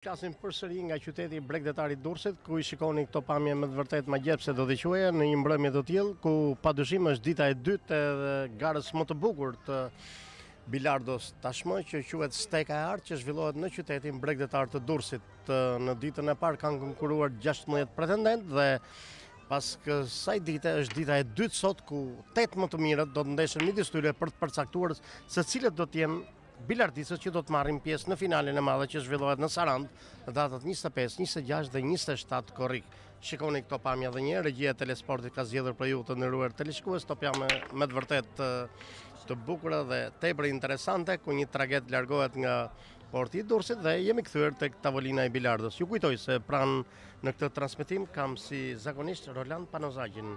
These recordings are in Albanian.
Flasim përsëri nga qyteti bregdetar i Durrësit, ku i shikoni këto pamje me të vërtetë magjepse do t'i quaja në një mbrëmje të tillë, ku padyshim është dita e dytë e garës më të bukur të bilardos tashmë që quhet Steka e Artë që zhvillohet në qytetin bregdetar të Durrësit. Në ditën e parë kanë konkurruar 16 pretendentë dhe pas kësaj dite është dita e dytë sot ku 8 më të mirët do të ndeshen midis tyre për të përcaktuar se cilët do të jenë bilardistët që do të marrin pjesë në finalen e madhe që zhvillohet në Sarandë në datat 25, 26 dhe 27 korrik. Shikoni këto pamje edhe një herë, regjia e Telesportit ka zgjedhur për ju të nderuar teleshikues këto pamje me të vërtetë të bukura dhe tepër interesante ku një traget largohet nga porti i Durrësit dhe jemi kthyer tek tavolina e bilardos. Ju kujtoj se pranë në këtë transmetim kam si zakonisht Roland Panozaqin,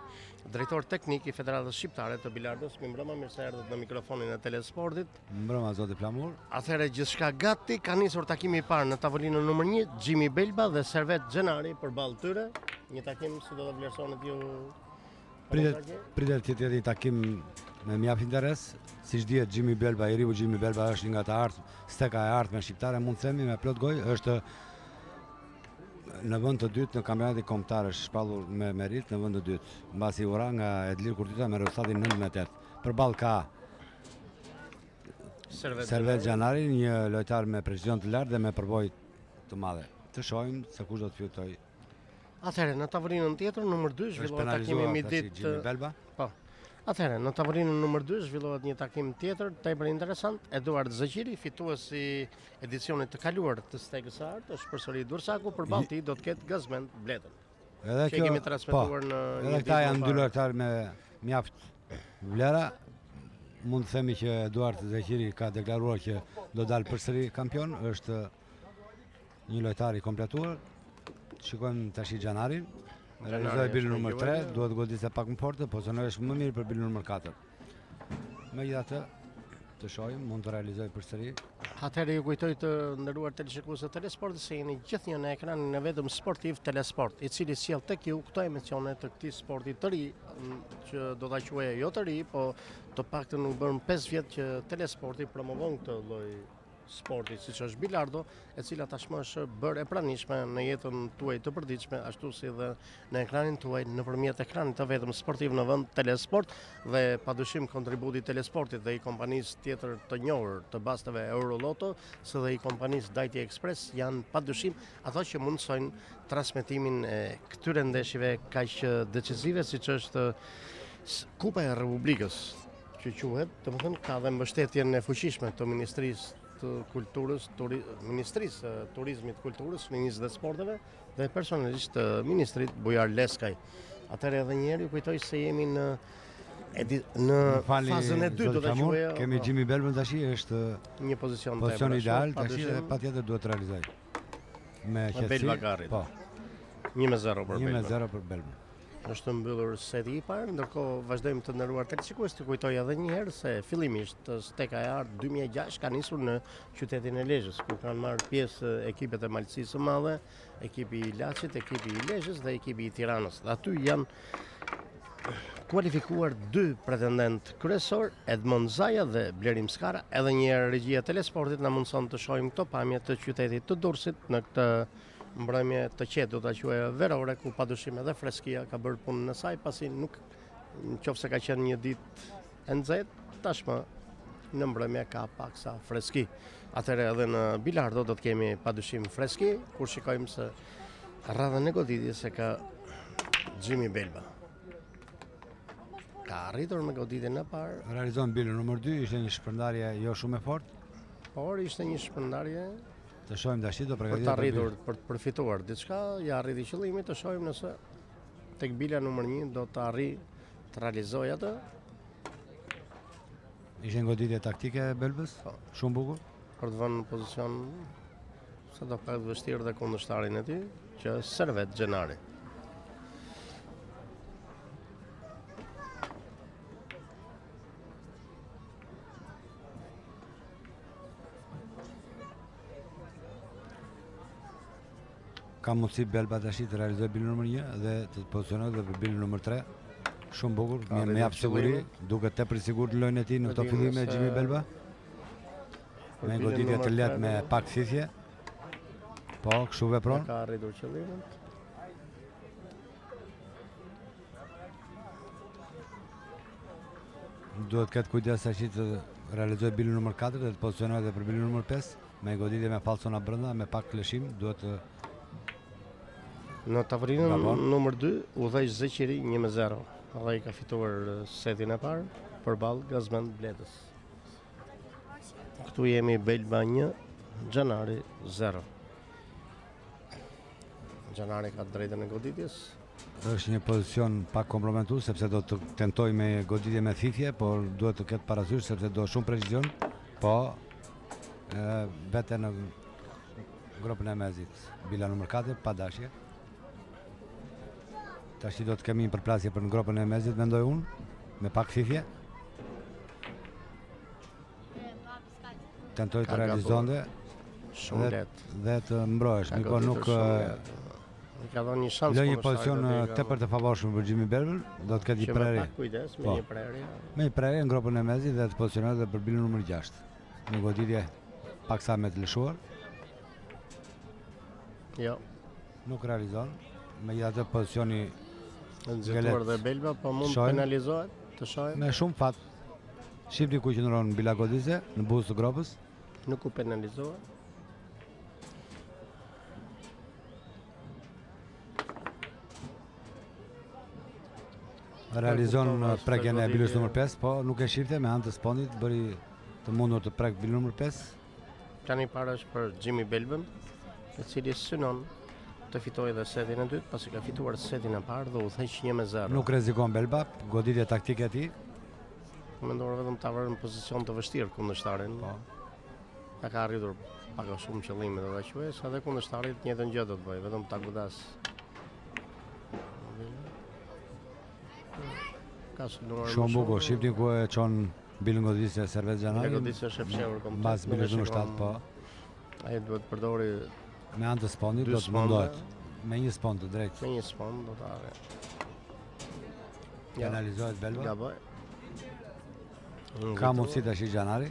drejtor teknik i Federatës Shqiptare të Bilardos. Mirëmbrëma, mirë se erdhët në mikrofonin e Telesportit. Mbrëma zoti Flamur. Atëherë gjithçka gati, ka nisur takimi i parë në tavolinën numër 1, Jimmy Belba dhe Servet Xhenari përballë tyre. Një takim si do ta vlerësonit ju? Pritet pritet që të jetë një takim me mjaft interes. Siç dihet Jimmy Belba, i riu Jimmy Belba është një nga të artë, steka e ardhme shqiptare, mund të themi me plot gojë, është në vend të dytë në kampionatin kombëtar është shpallur me meritë në vend të dytë, mbasi u ra nga Edlir Kurtyta me rezultatin 9 me 8. Përballë ka Servet Xhanari, një lojtar me precizion të lartë dhe me përvojë të madhe. Të shohim se kush do të fitojë. Atëherë në tavolinën tjetër numër 2 zhvillohet takimi midis Belba. Po. Atëherë në tavolinën numër 2 zhvillohet një takim tjetër tepër interesant. Eduard Zeqiri, fitues i edicionit të kaluar të Stekës së Artë, është përsëri durrsaku, përballë tij do të ketë Gazmend Bletën. Edhe kjo kemi transmetuar po, në edhe këta janë dy lojtarë me mjaft vlera. Mund të themi që Eduard Zeqiri ka deklaruar që do dalë përsëri kampion, është një lojtar i kompletuar. Shikojmë tashi Xhanarin. Realizoi bilën numër 3, duhet të godiste pak më fort, pozicionohesh më mirë për bilën numër 4. Megjithatë, të shohim, mund të realizojë përsëri. Atëherë ju kujtoj të nderuar teleshikues të Telesportit se jeni gjithnjë në ekranin e vetëm sportiv Telesport, i cili sjell tek ju këto emisione të këtij sporti të ri, që do ta quaja jo të ri, po të paktën u bënë 5 vjet që Telesporti promovon këtë lloj sporti, siç është bilardo, e cila tashmë është bërë e pranishme në jetën tuaj të përditshme, ashtu si dhe në ekranin tuaj nëpërmjet ekranit të vetëm sportiv në vend Telesport dhe padyshim kontributi i Telesportit dhe i kompanisë tjetër të njohur të basteve Eurolotto, si dhe i kompanisë Dajti Express janë padyshim ato që mundësojnë transmetimin e këtyre ndeshjeve kaq decisive siç është Kupa e Republikës që quhet, domethënë ka dhe mbështetjen e fuqishme të Ministrisë të Kulturës, turi, Ministrisë së Turizmit, Kulturës, Rinisë dhe Sporteve dhe personalisht të ministrit Bujar Leskaj. Atëherë edhe një herë ju kujtoj se jemi në edi, në fali, fazën e dytë do ta quaja. Kemi po. Jimmy Belbën tash është një pozicion pozicion ideal tash dhe patjetër duhet të realizojë. Me qetësi. Belba ka arritur. Po. 1-0 për Belbën. 1-0 për Belbën. Është mbyllur seti i parë, ndërkohë vazhdojmë të nderuar teleshikues të kujtoj edhe një herë se fillimisht Steka e Artë 2006 ka nisur në qytetin e Lezhës, ku kanë marrë pjesë ekipet e Malësisë së Madhe, ekipi i Laçit, ekipi i Lezhës dhe ekipi i Tiranës. Dhe aty janë kualifikuar dy pretendentë kryesorë, Edmond Zaja dhe Blerim Skara. Edhe një herë regjia e Telesportit na mundëson të shohim këto pamje të qytetit të Durrësit në këtë mbrëmje të qetë do ta quaja verore ku padyshim edhe freskia ka bërë punën e saj pasi nuk në qoftë se ka qenë një ditë e nxehtë, tashmë në mbrëmje ka paksa freski. Atëherë edhe në bilardo do të kemi padyshim freski kur shikojmë se radhën e goditjes e ka Jimmy Belba. Ka arritur me goditjen e parë. Realizon bilën numër 2, ishte një shpërndarje jo shumë e fortë. Por ishte një shpërndarje Të shohim tash do përgatitet. Për të arritur, për të përfituar diçka, ia arriti qëllimit, të shohim nëse tek bila numër 1 do të arrijë të realizojë atë. Ishte një goditje taktike e Belbës, po. shumë bukur. Për të vënë në pozicion sa do pak të vështirë dhe kundërshtarin e tij, që është Servet Xhenari. Ka mundësi Belba tash të realizojë bilën numër 1 dhe të pozicionohet dhe për bilën numër 3. Shumë bukur, me mjaft siguri, duket tepër i sigurt në lojën e tij në këto fillime Jimmy Belba. Me goditje të lehtë me pak thithje. Po, kështu vepron. Ka arritur qëllimin. Duhet të ketë kujdes tash të realizojë bilën numër 4 dhe të pozicionohet edhe për bilën numër 5 me goditje me fallcona brenda, me pak lëshim, duhet të Në tavolinën numër 2 udhëheq Zeqiri 1-0 dhe i ka fituar setin e parë përballë Gazmend Bletës. Këtu jemi Belba 1, Xhanari 0. Xhanari ka drejtën e goditjes. Është një pozicion pak kompromentues sepse do të tentojë me goditje me thithje, por duhet të ketë parasysh sepse do shumë precizion. Po e, vete në gropën e mezit. Bila numër 4 pa dashje. Tashi do të kemi një përplasje për në gropën e mezit, mendoj unë, me pak thithje. Tentoi të realizonte shumë lehtë dhe të mbrohesh, mirëpo nuk i ka dhënë një shans. Lë një pozicion tepër të favorshëm për Jimmy Belbën, do të ketë një prerje. Që kujdes me po. një prerje. Me një prerje në gropën e mezit dhe të pozicionohet edhe për bilën numër 6. Një goditje paksa me të lëshuar. Jo. Nuk realizon. Megjithatë pozicioni nxituar dhe Belba, po mund të penalizohet, të shohim. Me shumë fat. Shihni ku qëndron Bila goditëse në buzë të gropës. Nuk u penalizua. Realizon prekjen e bilës numër 5, po nuk e shifte me anë të spondit, bëri të mundur të prek bilën numër 5. Plani i parë është për Jimmy Belbën, i cili synon të fitojë dhe setin e dytë, pasi ka fituar setin e parë dhe udhëheq 1-0. Nuk rrezikon Belba, goditje taktike e tij. Menduar vetëm ta vërë në pozicion të vështirë kundërshtarin. Po. Ja ka arritur pak a shumë qëllimin do ta quaj, sa dhe kundërshtari të njëjtën gjë do të bëjë, vetëm ta godas. Ka synuar shumë bukur, shihni ku e çon bilën goditëse Servet Xhanari. Bila goditëse është e fshehur komplet. Mbas bilës numër 7 po. Ai duhet përdori me anë të spondit do të mundohet. Me një spond të drejtë. Me një spond do ta arrijë. Ja. Penalizohet Belba. Gaboi. Ka mundësi tash Xhanari.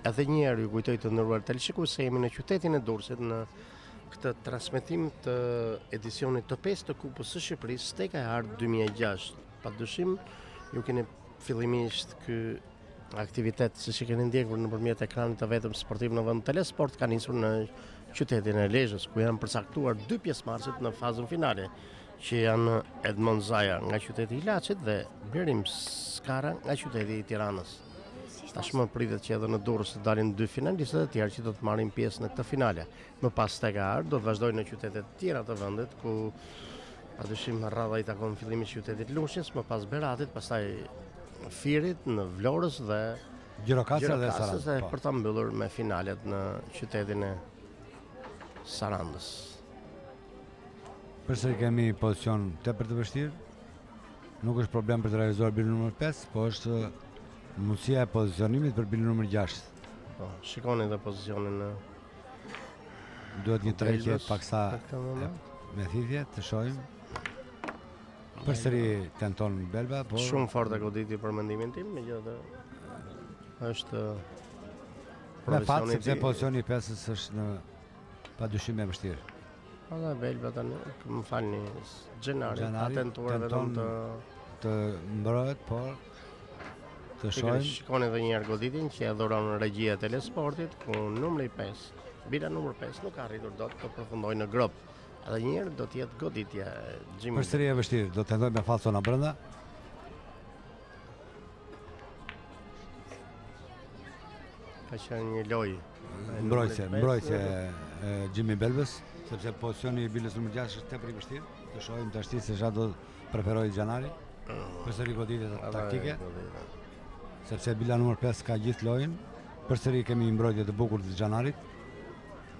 Edhe një herë ju kujtoj të nderuar teleshikues se jemi në qytetin e Durrësit në këtë transmetim të edicionit të 5 të Kupës së Shqipërisë Steka e Artë 2006. Pa dyshim, ju keni fillimisht ky aktivitet siç e keni ndjekur nëpërmjet ekranit të vetëm sportiv në vend Telesport ka nisur në qytetin e Lezhës, ku janë përcaktuar dy pjesëmarrësit në fazën finale, që janë Edmond Zaja nga qyteti i Laçit dhe Blerim Skara nga qyteti i Tiranës. Tashmë pritet që edhe në Durrës të dalin dy finalistët e tjerë që do të marrin pjesë në këtë finale. Më pas Steka e Artë do të vazhdojë në qytete të tjera të vendit ku padyshim radha i takon fillimisht qytetit Lushnjës, më pas Beratit, pastaj Fierit, në Vlorës dhe Gjirokastrës dhe Sarandës. Dhe po. për ta mbyllur me finalet në qytetin e Sarandës. Përsëri kemi pozicion tepër të vështirë. Nuk është problem për të realizuar bilën numër 5, po është mundësia e pozicionimit për bilën numër 6. Po, shikoni dhe pozicionin në Duhet një tërheqje paksa me thithje, të shohim. Përsëri tenton Belba, por shumë fort e goditi për mendimin tim, megjithatë është me fat sepse pozicioni i pesës është në pa dyshim e vështirë. Po dhe Belba tani, më falni, Xhenari, ka tentuar vetëm të të mbrohet, por të shohim. Shikoni edhe një herë goditjen që e dhuron regjia e Telesportit, ku numri 5, bila numër 5 nuk ka arritur dot të përfundojë në gropë. Edhe një herë do të jetë goditja e Jimmy. Përsëri e vështirë, do të tentojë me fallcona brenda. Ka qenë një lojë. Mbrojtëse, mbrojtëse e Jimmy Belbës, sepse pozicioni i bilës numër 6 është tepër i vështirë. Të shohim tashti se çfarë do preferojë Xhanari. Përsëri goditje taktike. Sepse bila numër 5 ka gjithë lojën. Përsëri kemi një mbrojtje të bukur të Xhanarit.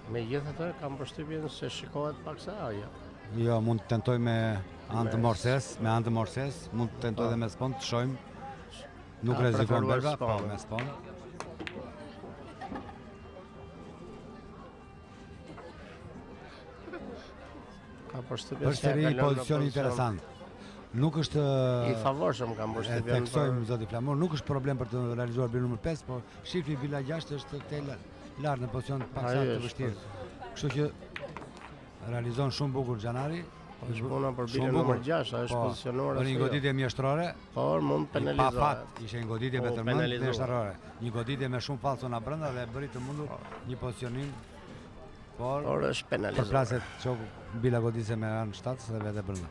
Megjithatë kam përshtypjen se shikohet paksa ajo. Jo, mund të tentoj me anë të morses, me anë të morses, mund të tentoj edhe me spond, të shohim. Nuk rrezikon Belba, po me spond. Ka përshtypjen se Përsëri pozicion interesant. Nuk është i favorshëm kam përshtypjen. E theksojmë zoti Flamur, nuk është problem për të realizuar bilën numër 5, por shifni bila 6 është te lart në pozicion pak sa të vështirë. Kështu që realizon shumë bukur Xhanari. Po është puna për bilën numër 6, a është po, pozicionuar apo jo? Një goditje mjeshtërore. Por mund të penalizohet. Pa fat, ishte një goditje me po, të mjeshtërore. Një goditje me shumë falso nga brenda dhe bëri të mundur po. një pozicionim Por, por është penalizuar. Përplaset çoku bila goditëse me anë shtatës dhe vete brenda.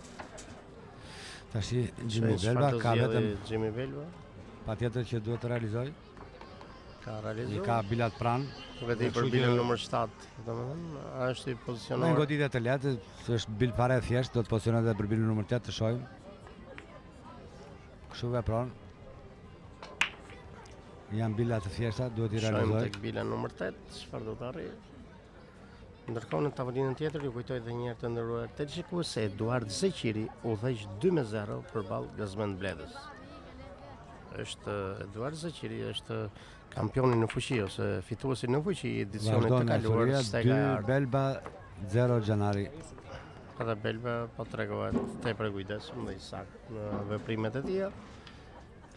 Tashi Jimmy Belba ka vetëm Jimmy Belba. Patjetër që duhet të realizojë. Ka realizuar. I ka bilat pranë. Nuk e di për bilën numër 7, domethënë, a është i pozicionuar. Në goditje të lehtë, është bil fare e thjeshtë, do të pozicionohet edhe për bilën numër 8 të shohim. Kështu vepron. Janë bila të thjeshta, duhet i realizojë. Shohim tek bila numër 8, çfarë do të arrijë. Ndërkohë në tavolinën tjetër ju kujtoj edhe një herë të nderuar teleshikues se Eduard Zeqiri udhëheq 2-0 përballë Gazmend Bledës. Është Eduard Zeqiri është kampioni në fuqi ose fituesi në fuqi i edicionit të kaluar Stega e Artë. Belba 0 Xhanari. Edhe Belba po tregohet tepër i kujdesshëm dhe i saktë në veprimet e tija.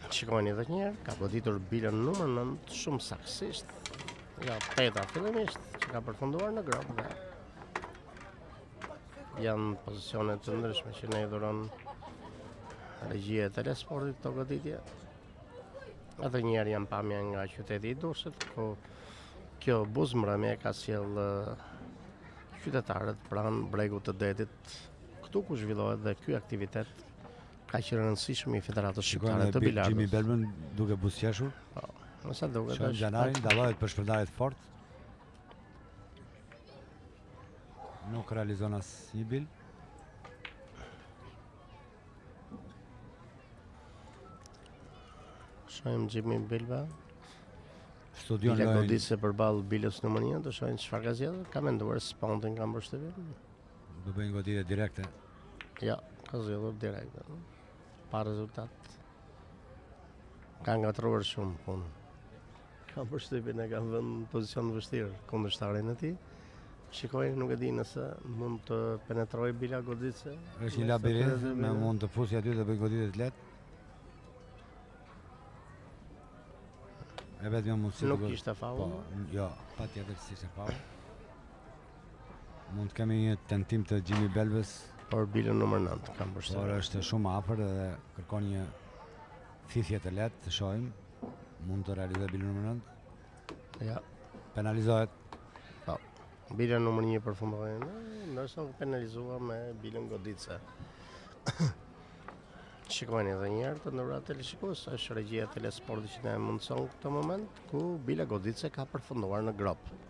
Shikojeni edhe një herë, ka goditur bilën numër 9 shumë saktësisht. Nga teta fillimisht që ka përfunduar në gropë dhe janë pozicione të ndryshme që na i dhuron regjia e Telesportit këto goditje. Edhe një herë janë pamje nga qyteti i Durrësit, ku kjo buzëmbrëmje ka sjellë qytetarët pranë bregut të detit, këtu ku zhvillohet dhe ky aktivitet Kaq i rëndësishëm i Federatës Shqiptare të Bilardës. Jimmy Belbën duke buzëqeshur. Po, me sa duket është. Xhanarin dallohet për shpërndarje të fortë. Nuk realizon asnjë bil. Shohim Jimmy Belba. Studion lojën. Goditëse përballë bilës numër 1, të shohim çfarë ka zgjedhur. Ka menduar spontin kam përshtypjen. Do bëjnë goditje direkte. Ja, ka zgjedhur direkte. Pa rezultat. Ka ngatërruar shumë punë. Kam përshtypjen e ka vënë në pozicion të vështirë kundërshtarin e tij. Shikoj, nuk e di nëse mund të penetrojë bila goditëse. Është një labirint, me mund të fusi aty dhe bëjë goditje të lehtë. E vetmja mundësi Nuk ishte faull. Po, jo, patjetër s'ishte faull. Mund të kemi një tentim të Jimmy Belbës. Por bilën numër 9 kam përshtypjen. Por është shumë afër dhe kërkon një thithje të lehtë, të shohim. Mund të realizojë bilën numër 9. Ja. Penalizohet. Po. Bila numër 1 përfundoi, ndërsa u penalizua me bilën goditëse. Shikojeni edhe një herë të nderuar teleshikues, është regjia e Telesportit që na e mundëson këtë moment ku bila goditëse ka përfunduar në gropë.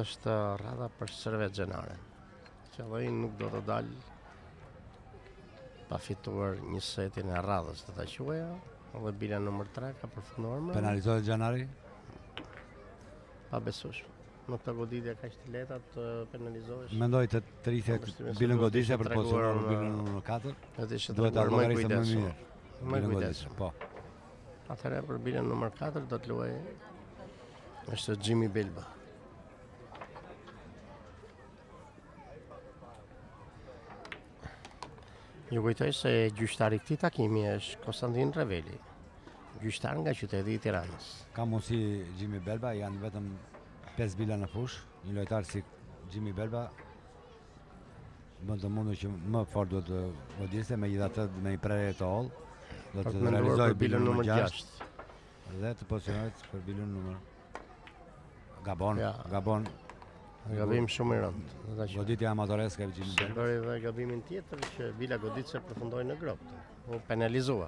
Është radha për Servet Xhanarin. Që dhe nuk do të dalë pa fituar një setin e radhës, do ta quaja, dhe bila numër 3 ka përfunduar më. Penalizohet Xhanari? Pabesueshme. Në këto goditje kaq të lehta të penalizohesh. Mendoj të tërhiqte bilën goditëse për të pozicionuar bilën numër 4. Do të ishte duhet ta llogarisë më mirë. Më kujdesshëm. Po. Atëherë për bilën numër 4 do të luajë është Jimmy Belba. Ju kujtoj se gjyqtari i këtij takimi është Konstantin Reveli, gjyqtar nga qyteti i Tiranës. Ka mundësi Jimmy Belba, janë vetëm 5 bila në fushë, një lojtar si Jimmy Belba bën të mundur që më fort duhet të godiste, megjithatë me një prerje të hollë, do të realizojë bilën numër 6 dhe të pozicionohet për bilën numër Gabon, ja. Gabon. Gabim shumë i rëndë. Goditja amatoreske e Jimmy Belbës. Bëri dhe gabimin tjetër që bila goditëse përfundoi në gropë. U penalizua.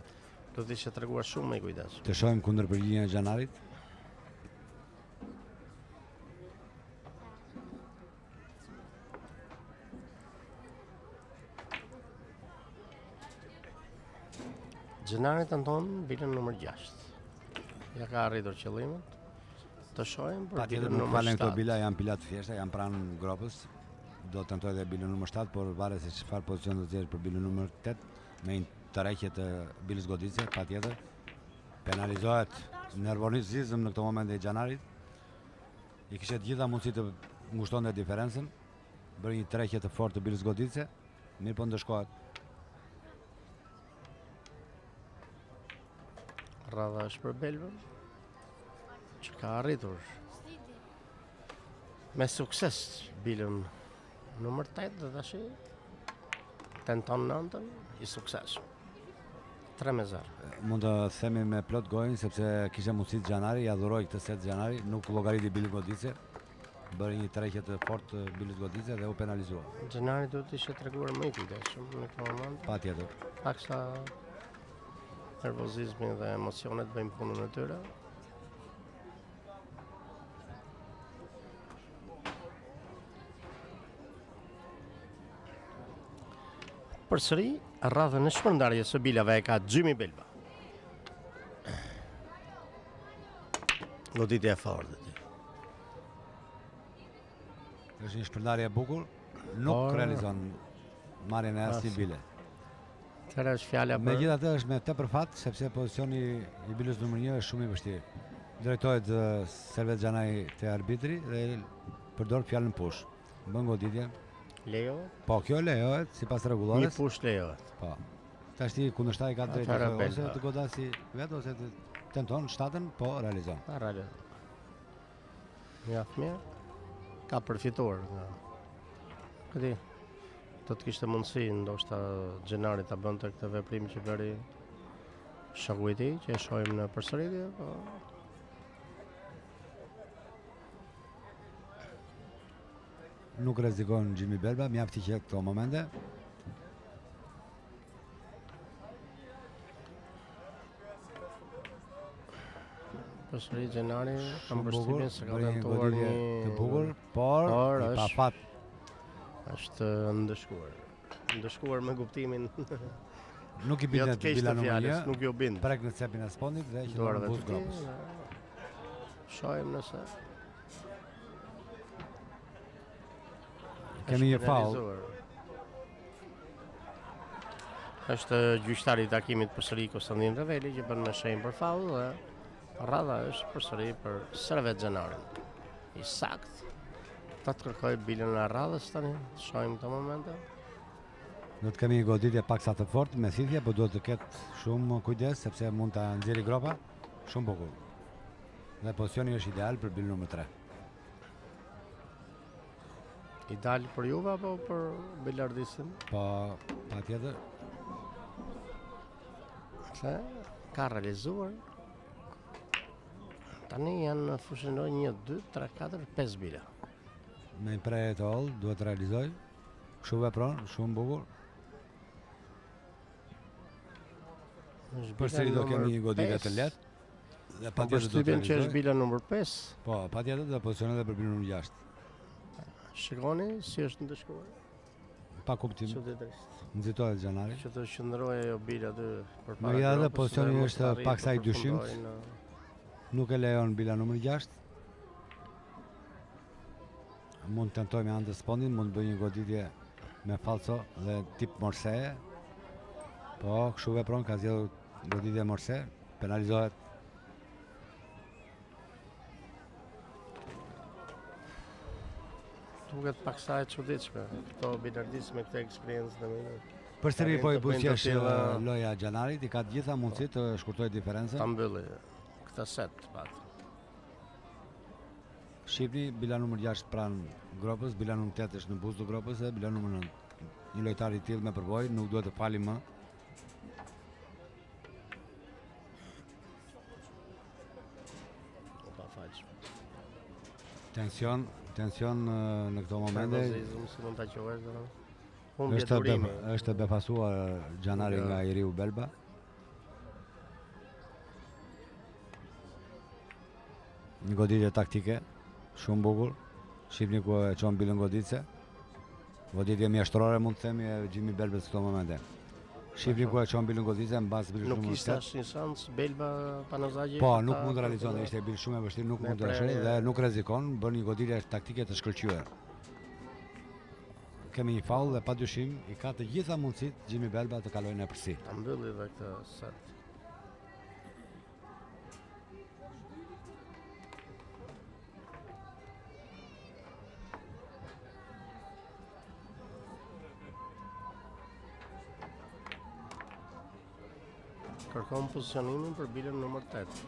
Do të ishte treguar shumë më i kujdesshëm. Të shohim kundërpërgjigjen e Xhanarit. Xhanari tenton bilën numër 6. Ja ka arritur qëllimet. Të shohim për bilën numër 7. Patjetër këto bila janë bila të thjeshta, janë pranë gropës. Do të tentojë edhe bilën numër 7, por varet se çfarë pozicion do të zgjedhë për bilën numër 8 me një tërheqje të bilës goditëse, patjetër. Penalizohet nervozizëm në këtë moment i Xhanarit. I kishte të gjitha mundësitë të ngushtonte diferencën. Bëri një tërheqje të fortë të bilës goditëse. Mirëpo ndëshkohet. Radha është për Belbën, që ka arritur me sukses bilën numër 8 dhe tashi tenton nëntën i suksesshëm. 3 me 0. Mund të themi me plot gojën sepse kishte mundësi Xhanari, ja dhuroi këtë set Xhanari, nuk llogariti bilën goditëse. Bëri një tërheqje të fortë të bilës goditëse dhe u penalizua. Xhanari duhet të ishte treguar më i kujdesshëm në këtë moment. Patjetër. Paksa nervozizmi dhe emocionet bëjnë punën e tyre. Përsëri, radhën e shpërndarjes së bilave e ka Jimmy Belba. Goditje e fortë e tij. Është një shpërndarje e bukur, nuk Por... realizon marrjen e asnjë bile. Atëherë është fjala për... Megjithatë është me tepër fat, sepse pozicioni i bilës numër 1 është shumë i vështirë. Drejtohet Servet Xhanaj te arbitri dhe përdor fjalën push. Bën goditje. Lejohet? Po, kjo lejohet sipas rregullores. Një push lejohet. Po. Tashti kundërshtari ka drejtë ose të godasi vetë ose të tenton shtatën, po realizon. Ta realizon. Mjaft mirë. Ka përfituar nga. Këti do të kishte mundësi ndoshta Xhenari ta bënte këtë veprim që bëri shoku i tij, që e shohim në përsëritje, po Nuk rrezikon Jimmy Belba, mjaft i qetë këto momente. Përsëri Xhenari, kam përshtypjen se ka tentuar një të bukur, por, por i pafat. Është ndëshkuar. Ndëshkuar me kuptimin Nuk i jo bindet bila numër 1. Nuk ju bind. Prek në cepin e spondit dhe qëndron buzë gropës. Shohim nëse Kemi një faull. Është gjyqtari i takimit përsëri Konstantin Reveli që bën me shenjë për faull dhe radha është përsëri për Servet Xhenarin. I saktë. Ta të kërkoj bilën e radhës tani, të shohim këto momente. Do të kemi një goditje paksa të fortë me thithje, por duhet të ketë shumë kujdes sepse mund ta nxjerrë gropa. Shumë bukur. Dhe pozicioni është ideal për bilën numër 3. Ideal për juve apo për bilardistin? Po, patjetër. Se ka realizuar. Tani janë në fushën e 1 2 3 4 5 bila. Me një prerje të hollë, duhet të realizoj. Kështu vepron, shumë bukur. Përsëri do kemi një goditje të lehtë. Dhe po patjetër do të që është bila numër 5. Po, patjetër do pozicionohet edhe për bilën numër 6. Shikoni si është ndëshkuar. Pa kuptim. Çuditërisht. Nxitohet Xhanari. Që të qëndrojë ajo bila aty përpara. Megjithatë pozicioni është paksa i dyshimtë. Nuk e lejon bila numër 6. Mund të tentojë me anë të spondit, mund të bëjë një goditje me falso dhe tip morse. Po, kështu vepron, ka zgjedhur goditje morse, penalizohet. Duket paksa e çuditshme, këto bilardistë me këtë eksperiencë në mënyrë. Përsëri po i buzëqesh loja Xhanarit, i ka të gjitha mundësitë të shkurtojë diferencën. Ta mbylli këtë set pak. Shihni, bila numër 6 pranë gropës, bila numër 8 është në buzë të gropës dhe bila numër 9. Një lojtar i tillë me përvojë nuk duhet të fali më. O pafalshëm. Tension, tension në këto momente. Nervozizëm, si mund ta quash domethënë. Humbje durimi. Është befasuar Xhanari nga i riu Belba. Një goditje taktike, shumë bukur. Shihni ku e çon bilën goditëse. Goditje mjeshtërore mund të themi e Jimmy Belbës këto momente. Shihni ku e çon bilën goditëse mbas bilës Nuk kishte asnjë shans Belba Panozaqi. Po, nuk mund të realizonte, ishte bilë shumë e vështirë, nuk mund të realizonte dhe nuk rrezikon, bën një goditje taktike të shkëlqyer. Kemi një faull dhe padyshim i ka të gjitha mundësitë Jimmy Belba të kalojë në epërsi. Ta mbylli dhe këtë set. Kërkon pozicionimin për bilën numër 8.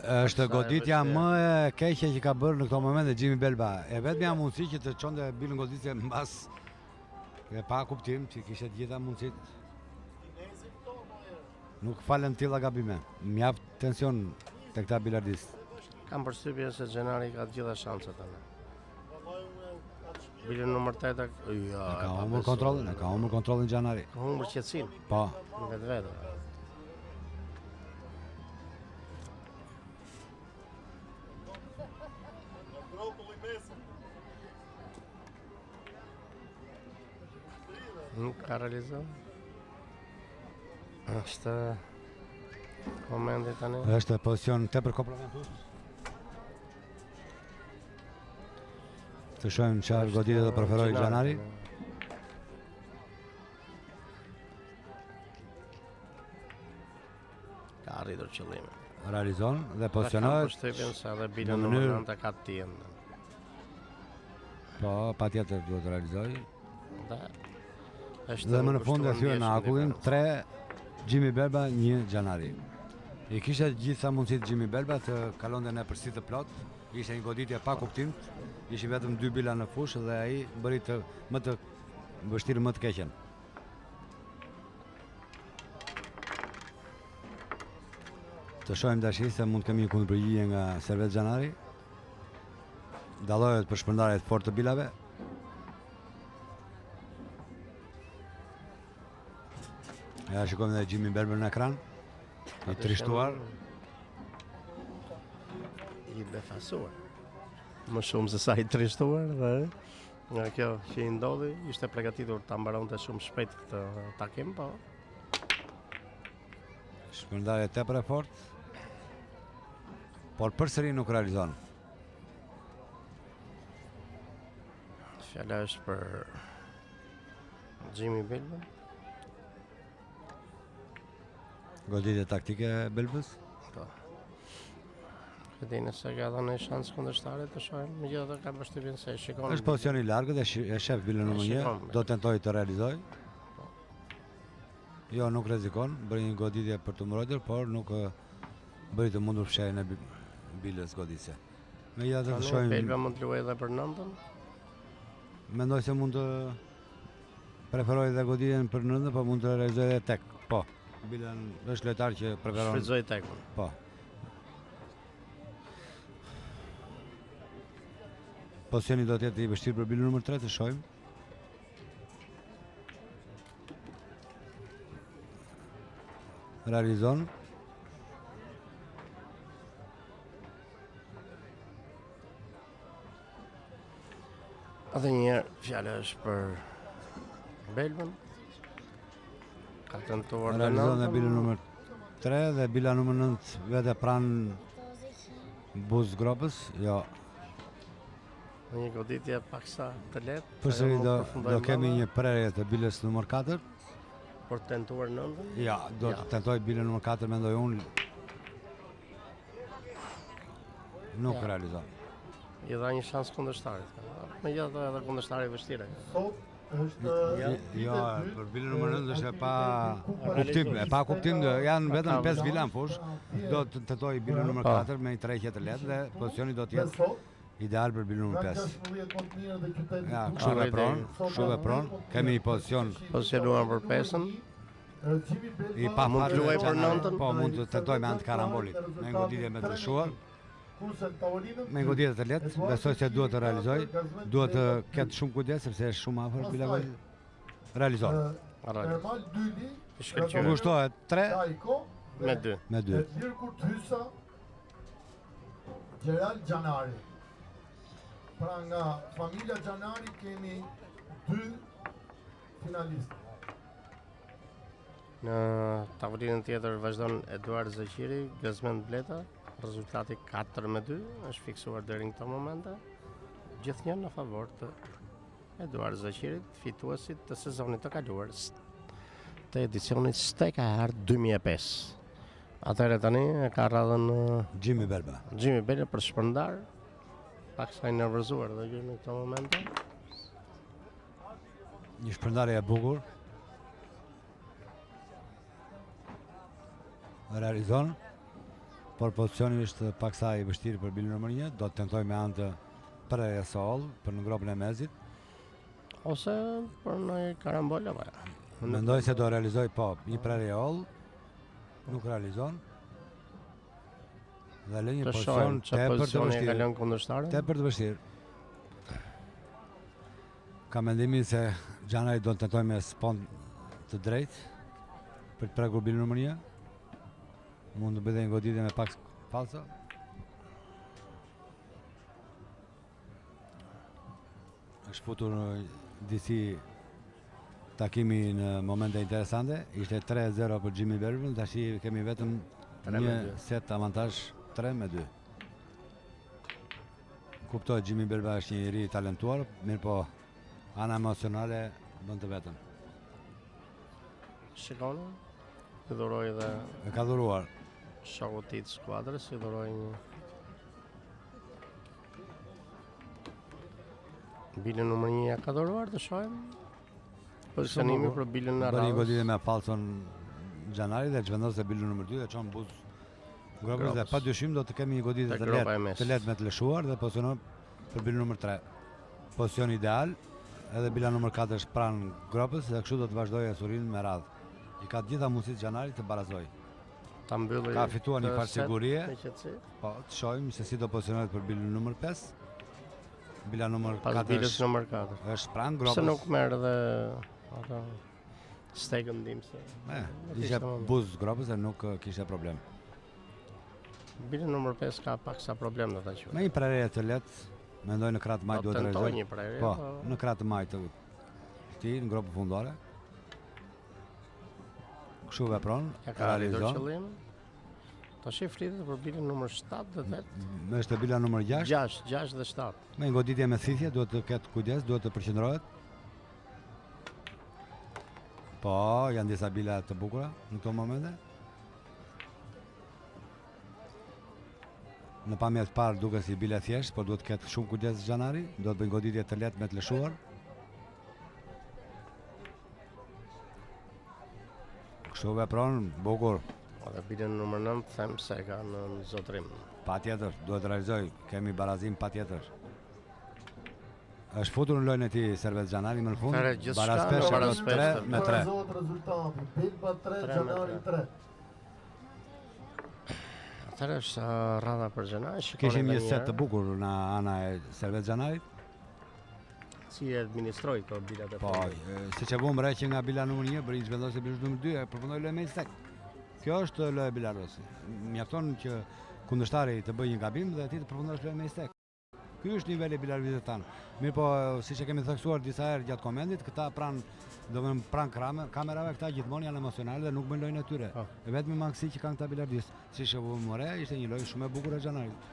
Është goditja më e keqe që ka bërë në këto momente Jimmy Belba. E vetmja mundësi që të çonte bilën goditëse mbas e pa kuptim që kishte të gjitha mundësitë. Nuk falen të tilla gabime. Mjaft tension te këta bilardistë. Kam përshtypjen se Xhenari ka të gjitha shanset tani. Bilën numër 8, jo, e ka humbur kontrollin, e ka humbur kontrollin Xhenari. Ka humbur qetësinë. Po. Në vetvete. Nuk ka realizuar. Është momenti tani. Është pozicion tepër kompromentues. Të shohim çfarë goditje do preferojë Xhanari. Ka arritur qëllimin. Realizon dhe pozicionohet. Kam përshtypjen se edhe bilën numër 9 ka të tijën. Po, patjetër duhet të realizojë. Dhe është Dhe më në fund e thyen akullin 3 Jimmy Belba 1 Xhanari. I kishte të gjitha mundësitë Jimmy Belba të kalonte në epërsi të plotë. Ishte një goditje pa kuptim. Ishin vetëm dy bila në fushë dhe ai bëri të më të vështirë më të keqen. Të shohim tash se mund të kemi një kundërpërgjigje nga Servet Xhanari. Dallohet për shpërndarje të fortë të bilave. Ja shikojmë edhe Jimmy Belbën në ekran. I trishtuar. I befasuar. Më shumë se sa i trishtuar dhe nga kjo që i ndodhi, ishte përgatitur ta mbaronte shumë shpejt këtë takim, po Shpërndarje tepër e fortë. Por përsëri nuk realizon. Fjala është për Jimmy Belbën. Goditje taktike e Belbës. Po. E di nëse ka dhënë një shans kundërshtarit të shohim, megjithatë kam përshtypjen se e shikon. Është pozicion i largët e e shef bilën numër 1, do tentojë të realizojë. Po. Jo, nuk rrezikon, bëri një goditje për të mbrojtur, por nuk bëri të mundur fshehjen e bilës goditëse. Megjithatë të shohim. Belba mund të luajë edhe për nëntën. Mendoj se mund të preferojë dhe goditjen për nëntën, po mund të realizojë edhe tek. Po. Bilën është lojtar që preferon. Shfrytëzoi tekun. Po. Pozicioni do të jetë i vështirë për bilën numër 3, të shohim. Realizon. Edhe një herë fjala është për Belbën. Ka tentuar dhe Realizon dhe bilën numër 3 dhe bila numër 9 vete pranë buzë gropës, jo. Në një goditje paksa të lehtë. Përsëri do, do kemi një prerje të bilës numër 4. Për të tentuar nëntën? Ja, do të tentoj bilën numër 4, mendoj unë. Nuk ja. realizon. I dha një shans kundërshtarit. Megjithatë edhe kundërshtari vështirë. Sot është jo, jo, për bilën numër 9 është e pa kuptim, e pa kuptim, janë vetëm 5 bila në fushë. Do të tentoj bilën numër 4 me një tërheqje të lehtë dhe pozicioni do të jetë ideal për bilën numër 5. Ja, kështu vepron, kështu vepron. Kemi një pozicion pozicionuar për pesën. I pa mund të luajë për nëntën. Po mund të tentoj me anë të karambolit, me një goditje me të lëshuar. Me një goditje të lehtë, besoj se duhet të realizoj, duhet të ketë shumë kujdes sepse është shumë afër bila golit. Realizon. Ermal Dyli, Ngushtohet 3 me 2. Me 2. Gerald Xhanari. Pra nga familja Xhanari kemi dy finalistë. Në tavolinën tjetër vazhdon Eduard Zeqiri, Gazmend Bleta, rezultati 4 me 2 është fiksuar deri në këto momente. Gjithnjë në favor të Eduard Zeqirit, fituesit të sezonit të kaluar të edicionit Steka e Artë 2005. Atëherë tani e ka radhën Jimmy Belba. Jimmy Belba për shpërndar, paksa i nervozuar dhe gjë në këto momente. Një shpërndarje e bukur. Realizon, por pozicioni është paksa i vështirë për bilën numër 1, do të tentojë me anë të prerjes së hollë për në gropën e mesit. Ose për në karambol apo jo? Mendoj se do realizojë po, një prerje e hollë, nuk realizon. Dhe lë një pozicion tepër të vështirë. Kalon kundërshtarin. Tepër të vështirë. Kam mendimin se Xhanari do të tentojë me spond të drejtë për të prekur bilën numër 1. Mund të bëjë një goditje me pak falso. Është futur disi takimi në momente interesante. Ishte 3-0 për Jimmy Belbën, tashi kemi vetëm një set avantazh 3 me 2. Kuptohet Jimmy Belba është një njeri i talentuar, mirëpo ana emocionale bën të vetën. Shikoni, i dhuroi dhe... E ka dhuruar. Shokut të tij të skuadrës, i dhuroi një... Bilën numër një ja ka dhuruar, të shohim. Pozicionimi për bilën e radhës. Bëri goditje me falson Xhanari dhe zhvendos dhe bilën numër 2 dhe çon buzë gropës dhe pa dyshim do të kemi një goditje të lehtë, të lehtë me të lëshuar dhe pozicionon për bilën numër 3. Pozicion ideal, edhe bila numër 4 është pranë gropës dhe kështu do të vazhdojë ecurinë me radhë. I ka të gjitha mundësitë Xhanari të barazojë. Ta mbyllë Ka fituar një farë sigurie. Po, të shohim se si do pozicionohet për bilën numër 5. Bila numër 4. Pas bilës numër 4. Është pranë gropës. Pse nuk merr edhe ato stekën ndihmëse. E, ishte buzë gropës dhe nuk kishte problem. Bila numër 5 ka pak sa problem do ta quaj. Me një prerje të lehtë, mendoj në krah të majtë duhet të realizojë. një prerje. Po, po, në krah të majtë të tij, në gropën fundore. Kështu vepron, realizon. Qëllim. Tash flitet për bilën numër 7 dhe 8. Më është bila numër 6. 6, 6 dhe 7. Me një goditje me thithje duhet të ketë kujdes, duhet të përqendrohet. Po, janë disa bila të bukura në këto momente. Në pamje të parë duket si bila e thjeshtë, por duhet të ketë shumë kujdes Xhanari, duhet të bëjë goditje të lehtë me të lëshuar. Kështu vepron, bukur. Edhe bilën numër 9 them se ka në zotrim. Patjetër, duhet të realizojë, kemi barazim patjetër. Është futur në lojën e tij Servet Xhanari më në fund. Barazpeshë 3 me 3. Rezultati Belba 3, Xhanari 3. Atëherë është uh, radha për Xhanarin. Kishim një set të bukur nga ana e Servet Xhanarit. Si e administroi këto bilat e Po, siç e vumë re që nga bila numër 1 bëri zhvendosje bilës numër 2 e përfundoi lojën me një stek. Kjo është loja e bilardos. Mjafton që kundërshtari të bëjë një gabim dhe ti të përfundosh lojën me një stek. Ky është niveli i bilardistëve tanë. Mirëpo, siç e kemi theksuar disa herë gjatë komentit, këta pranë, domethënë pranë kamerave, këta gjithmonë janë emocionalë dhe nuk bëjnë lojën e tyre. Po. E vetmja mangësi që kanë këta bilardistë, siç e vumë re, ishte një lojë shumë e bukur e Xhanarit.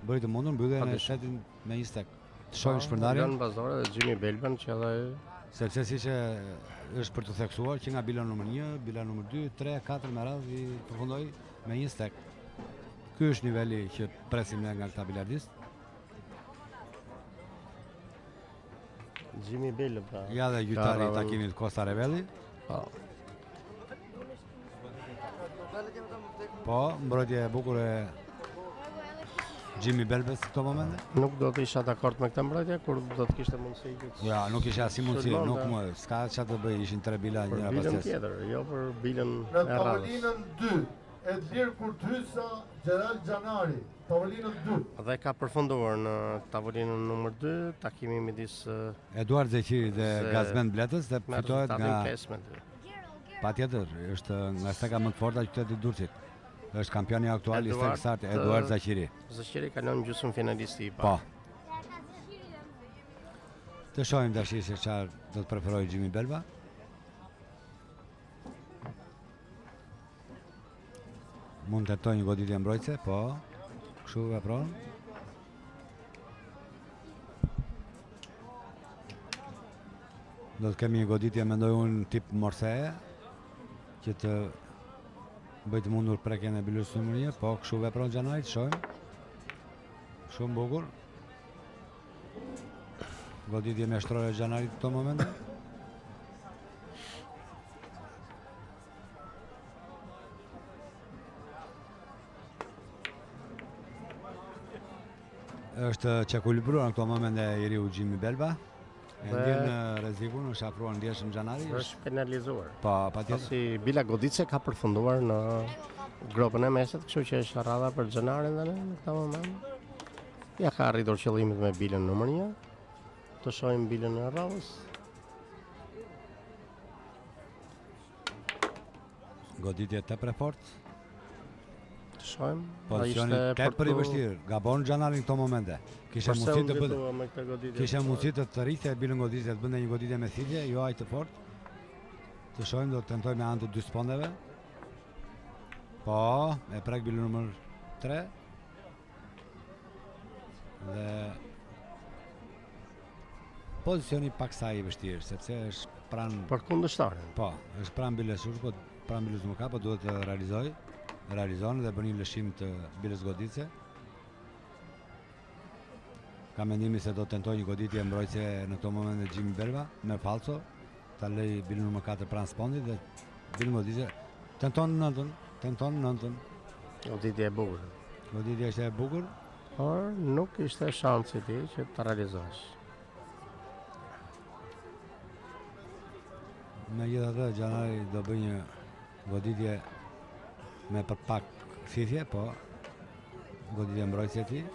Bëri të mundur mbylljen e setit me një stek. Të shohim po, shpërndarjen. Lënë bazore dhe Jimmy Belbën që edhe sepse siç e është për të theksuar që nga bila numër 1, bila numër 2, 3, 4 me radhë i përfundoi me një stek. Ky është niveli që presim ne nga këta bilardistë. Jimmy Belba. Pra. Ja dhe gjyqtari i takimit Kosta Revelli. Po. Po, mbrojtje e bukur e Jimmy Belbës në këto momente? Nuk do të isha dakord me këtë mbrojtje kur do të kishte mundësi që të Ja, nuk ishte asnjë mundësi, nuk më, s'ka çfarë të bëj, ishin tre bila njëra pas tjetrës. Për bilën tjetër, jo për bilën e radhës. Në tavolinën 2, Edlir Kurthysa, Gerald Xhanari, tavolinën 2. Dhe ka përfunduar në tavolinën numër 2, takimi midis Eduard Zeqiri dhe Gazmend Bletës dhe fitohet nga 5 me 2. Patjetër, është nga steka më të forta e qytetit të Durrësit. Është kampioni aktual i stekës së artë, Eduard Zeqiri. Zeqiri kalon gjysmëfinalisti i parë. Po. Të shohim tash se çfarë do të preferojë Jimmy Belba. Mund të tentojë një goditje mbrojtëse, po. Kështu vepron. Do të kemi një goditje, mendoj unë, tip morse, që të bëjë të mundur prekjen e bilës numër 1, po kështu vepron Xhanari, të shohim. Shumë bukur. Goditje mjeshtërore e Xhanarit në këto momente. Është çekuilibruar në këto momente i riu Xhimi Belba. E ndjen rrezikun, është afruar ndjeshëm Xhanari. Është penalizuar. Po, patjetër. Pasi bila goditëse ka përfunduar në gropën e mesit, kështu që është radha për Xhanarin tani në këtë moment. Ia ka arritur qëllimit me bilën numër 1. Të shohim bilën e radhës. Goditje tepër e fortë. Të shohim. Pozicioni tepër i vështirë. Gabon Xhanari në këto momente. Kishte mundësi të bënte. Kishte mundësi të tërhiqte bilën goditëse, të bënte një goditje me thithje, jo aq të fortë. Të shohim do të tentojë me anë të dy spondeve. Po, e prek bilën numër 3. Dhe pozicioni paksa i vështirë, sepse është pranë për kundërshtarin. Po, është pranë bilës po pranë bilës numër 4, po duhet të realizojë. Realizon dhe bën një lëshim të bilës goditëse. Kam mendimin se do të tentojë një goditje mbrojtëse në këto momente Jimmy Belba me falso, ta lëjë bilën numër 4 pranë spondit dhe bilën goditëse tenton nëntën, tenton nëntën. Goditje e bukur. Goditja ishte e bukur, por nuk ishte shansi i tij që të realizosh. Megjithatë, Xhanari do bëjë një goditje me për pak thithje, po goditje mbrojtëse e tij.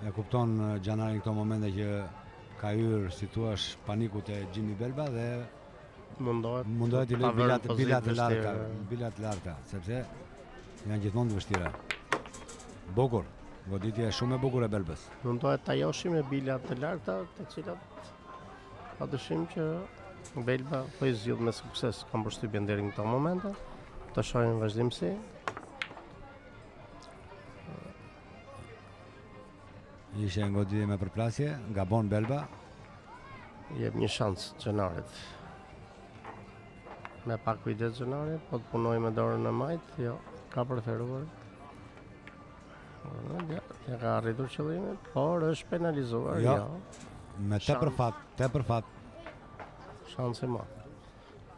E kupton Xhanari në këto momente që ka hyrë, si thua, paniku te Jimmy Belba dhe mundohet mundohet t'i lërë bilat, bilat të larta, bilat të larta, sepse janë gjithmonë të vështira. Bukur, goditje shumë e bukur e Belbës. Mundohet ta joshi me bila të larta, të cilat pa dyshim që Belba po i zgjidh me sukses, kam përshtypjen deri në këto momente. Të shohim vazhdimësi. Ishte një goditje me përplasje, gabon Belba. Jep një shans Xhanarit. Me pak kujdes Xhanari, po të punojë me dorën e majtë, jo, ka preferuar. Ja, ja ka arritur qëllimin, por është penalizuar, jo. jo. Me tepër fat, tepër fat. Shans i madh.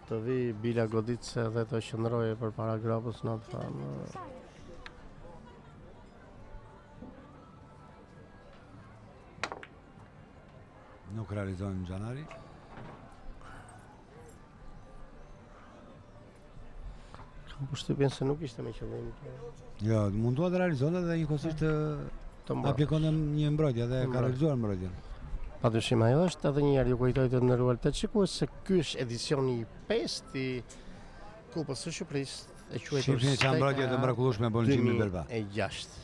Të vijë bila goditëse dhe të qëndrojë përpara gropës në atë formë. Nuk realizon Xhanari. Kam përshtypjen se nuk ishte me qëllim të... Jo, mundua të realizonte dhe njëkohësisht të, të aplikonte një mbrojtje dhe ka realizuar mbrojtjen. Pa dyshim ajo është edhe një herë ju kujtoj të nderuar teleshikues se ky është edicioni i pestë i Kupës së Shqipërisë e quajtur Shihni ça mbrojtje të mrekullueshme bën Jimmy Belba. 2006.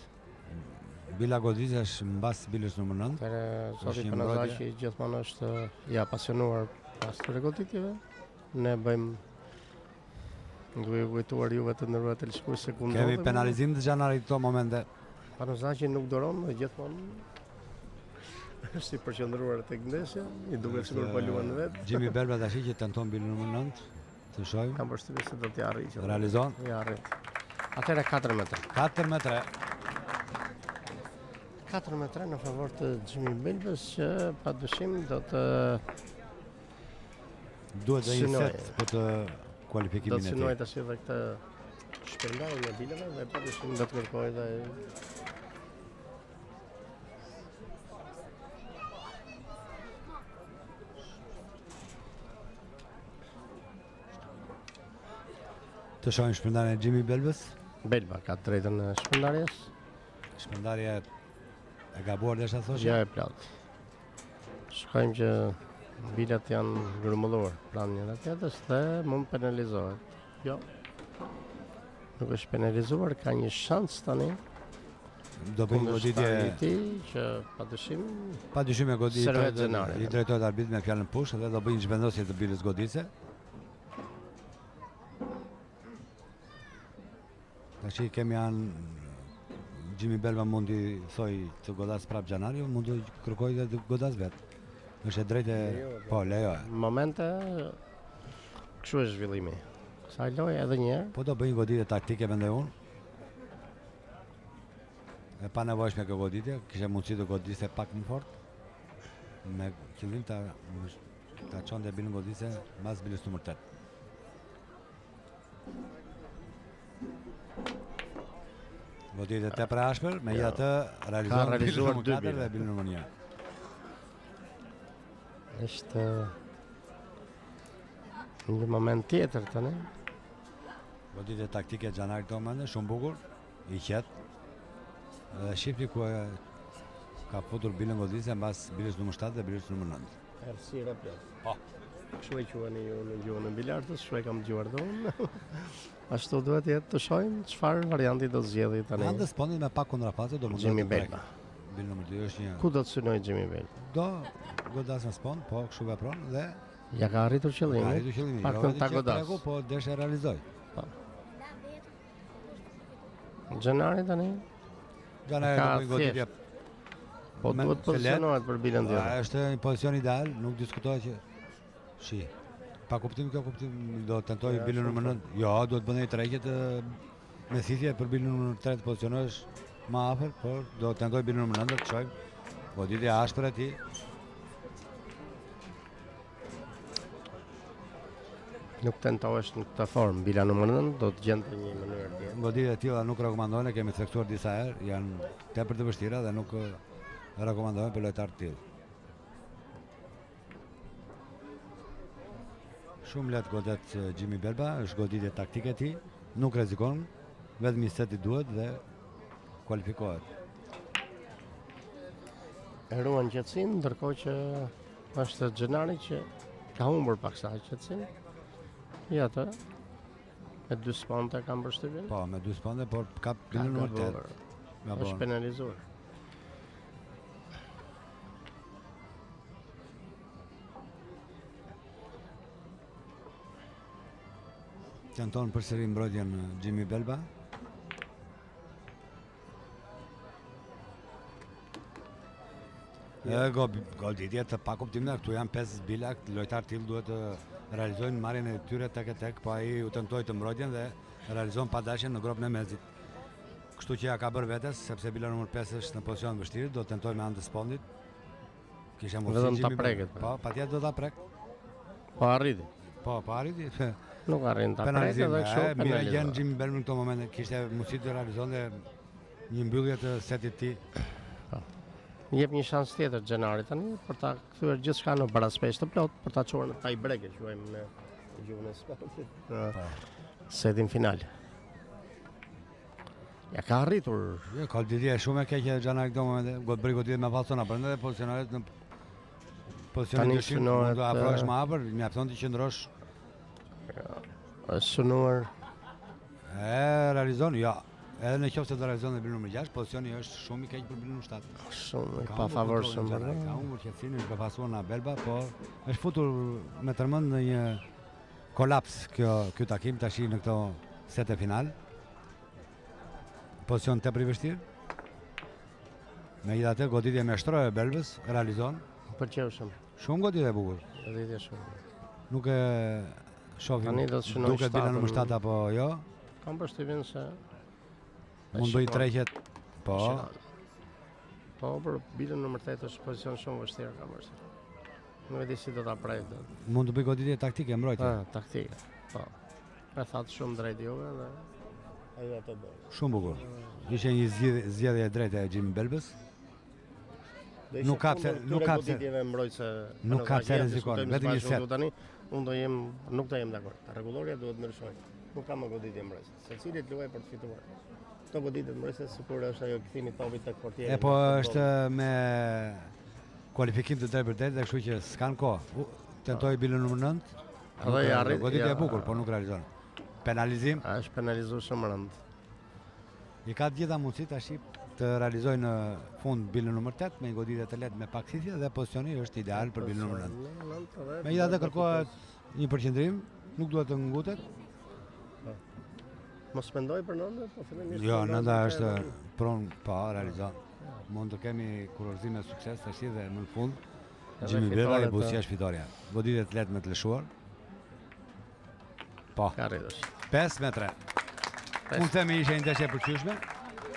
Bila goditëse është mbas bilës numër 9. Atëherë zoti Panazaqi gjithmonë është i apasionuar pas këtyre goditjeve. Ne bëjmë duke ju kujtuar juve të nderuar teleshikues se ku ndodhemi. Kemi penalizim të Xhanarit këto momente. Panazaqi nuk duron dhe gjithmonë është i përqendruar tek ndeshja, i duket sikur po luan vetë. Jimmy Belba tash që tenton bilën numër 9. Të shohim. Kam përshtypjen se do t'ia arrijë. Realizon. Ia arrin. Atëherë 4 me 3. 4 me 3. 4 me 3 në favor të Jimmy Belbës që pa dyshim do të duhet dhe një set për të kualifikimin e tij. Do të synojë tash edhe këtë shpërndarjen e bileve dhe pa dyshim do të kërkojë dhe Të shohim shpërndarjen e Jimmy Belbës. Belba ka të drejtën e shpërndarjes. Shpërndarje e gabuar desha thosha. Jo e plotë. Shikojmë që bilat janë grumbulluar pranë njëra tjetrës dhe mund penalizohet. Jo. Nuk është penalizuar, ka një shans tani. Do bëjë goditje i tij që pa dyshim pa dyshim e goditje i drejtohet arbitrit me fjalën push dhe do bëjë një zhvendosje të bilës goditëse. Tash i kemi anë Jimmy Belba mund t'i thojë të godasë prapë Xhanari, mund të kërkojë dhe të godasë vetë. Është e drejtë, po, lejohet. Momente kështu është zhvillimi. Kësaj loje edhe një herë. Po do bëjë një goditje taktike mendoj unë. E panevojshme kjo goditje, kishte mundësi të godiste pak më fort. Me qëllim ta ta çonte bilën goditëse mbas bilës numër 8. Goditje tepër e ashpër, megjithatë realizon Ka realizuar bilën dy numër 4 bile. dhe bilën numër 1. Është një moment tjetër tani. Goditje taktike Xhanari këto momente, shumë bukur, i qetë. Dhe shifni ku e ka futur bilën goditëse mbas bilës numër 7 dhe bilës numër 9. Errësira plot. Po. Kështu e quani ju në gjuhën e bilardës, kështu e kam dëgjuar dhe unë. Ashtu duhet jetë të shohim çfarë varianti do zgjedhë tani. Në anë të spondit me pak kontrafaqe do mundohet Jimmy të prek. Belba. Bilën numër 2 është një Ku do të synojë Jimmy Belba? do godas në spond, po kështu vepron dhe Ja ka arritur ka qëllimin. arritur qëllimin. Paktën Jo vetëm ta që godas. preku, po desh e realizoi. Xhenari tani Xhanari Ka do bëjë goditje. po Me- duhet të lehtë. pozicionohet për bilën A, tjetër. Është një pozicion ideal, nuk diskutohet që shi. Pa kuptim kjo kuptim do tentoj Ja, bilën shumë numër 9. Jo, duhet bënë një tërheqje të me thithje për bilën numër 3 të pozicionohesh më afër, por do tentoj bilën numër 9 të shohim. Goditja e ashpër e tij. Nuk tentohesh në këtë formë. Bila numër 9 do të gjente një mënyrë tjetër. Goditje e tilla nuk rekomandohen, e kemi theksuar disa herë, janë tepër të vështira dhe nuk eh, rekomandohen për lojtarë të tillë. Shumë lehtë godet eh, Jimmy Belba, është goditje taktike e tij, nuk rrezikon, vetëm një set i duhet dhe kualifikohet. E ruan qetësinë, ndërkohë që është Xhenari që ka humbur paksa qetësinë. Ja atë. Me dy sponte kam përshtypjen. Po, me dy sponde, por ka Ka bilën numër 8. gabuar. Nga po. Është penalizuar. Tenton përsëri mbrojtjen eh, Jimmy Belba. E, go, goditje të pa kuptimta, këtu janë 5 bila, lojtar tillë duhet të realizojnë marrjen e tyre tek e tek, po ai u tentoi të mbrojtjen dhe realizon pa dashje në gropën e mezit. Kështu që ja ka bërë vetes, sepse bila numër 5 është në pozicion të vështirë, do të tentoj me anë të spondit. Kisha mundësi Vetëm ta Jimmy Belba. preket, Po, patjetër do ta prek. Po arriti. Po, po arriti. Nuk arrin ta prek Penalizim, edhe kështu e, mirë e gjen penalizohet. Jimmy Belba në këto momente, kishte mundësi të realizonte një mbyllje të setit të tij. Jep një shans tjetër Xhenarit tani për ta kthyer gjithçka në baraspeshë të plot, për ta çuar në tie break e quajmë në gjuhën e sportit. Në Po. setin final. Ja ka arritur Jo, ka goditje shumë e keqe Xhanari këto momente, go bëri goditje me fallsona brenda dhe pozicionohet në pozicionin Tani dyshim, synohet, mund të afrohesh eh, më afër, mjafton të qëndrosh. është synuar E realizon, jo. Edhe në qoftë se do realizon dhe bilën numër 6, pozicioni është shumë i keq për bilën numër 7. shumë i Ka pa humbur favorshëm. kontrollin Xhanari, Ka humbur qetësinë, është befasuar nga Belba, po është futur me tërmend në një kolaps kjo ky takim tash në këto sete final. Pozicion tepër i vështirë. Megjithatë, goditje me shtrojë e Belbës realizon. Më Pëlqeu shumë. Shumë goditje e bukur. Goditje shumë. Nuk e shohim. Tani do të shënoj Duket bila numër shtatën. 7 apo jo? Kam përshtypjen se Mund bëj shikon. treqet. Po. Shikon. Po, për bilën numër 8 është pozicion shumë vështirë kam përshtypjen. Nuk e di si do ta prejë dot. Mund të bëj goditje taktike mbrojtje. Ah, taktike. Po. E thatë shumë drejt juve dhe ajo ato bëri. Shumë bukur. Ishte një zgjidhje zgjedhje e drejtë e Jimmy Belbës. Do ishte Nuk ka pse- kundër nuk këtyre ka pse- goditjeve mbrojtëse. Nuk ka pse Ja, rrezikon, diskutojmë vetëm një së bashku set. këtu Tani unë do jem nuk do jem dakord. Rregullorja duhet ndryshojë. Nuk ka më goditje mbrojtëse. Secili të luajë për të fituar. Këto goditjet mbrojtëse sikur është ajo kthimi i topit tek portieri. E po në futboll. është me kualifikim të drejtë për drejtë dhe kështu që s'kan kohë. U, Tentoi bilën numër 9. Edhe Nuk i realizon. arrit- Goditje ja. e bukur, po nuk realizon. Penalizim. A është penalizuar shumë rënd. I ka të gjitha mundësitë tash të realizoj në fund bilën numër 8 me një goditje të lehtë me pak thithje dhe pozicioni është ideal për bilën numër 9. Megjithatë kërkohet një përqendrim, nuk duhet të ngutet. Mos mendoj për nëndën, po fillimisht. Jo, mendoj nënda për është tjetën. pron, po, realizon. Mund të kemi kurorëzim me sukses tash dhe më në fund Edhe Jimmy Belba i fitoret, buzëqesh fitorja. Goditje të lehtë me të lëshuar. Po, Ka arritur. 5 me 3. Mund të themi ishte një ndeshje e pëlqyeshme.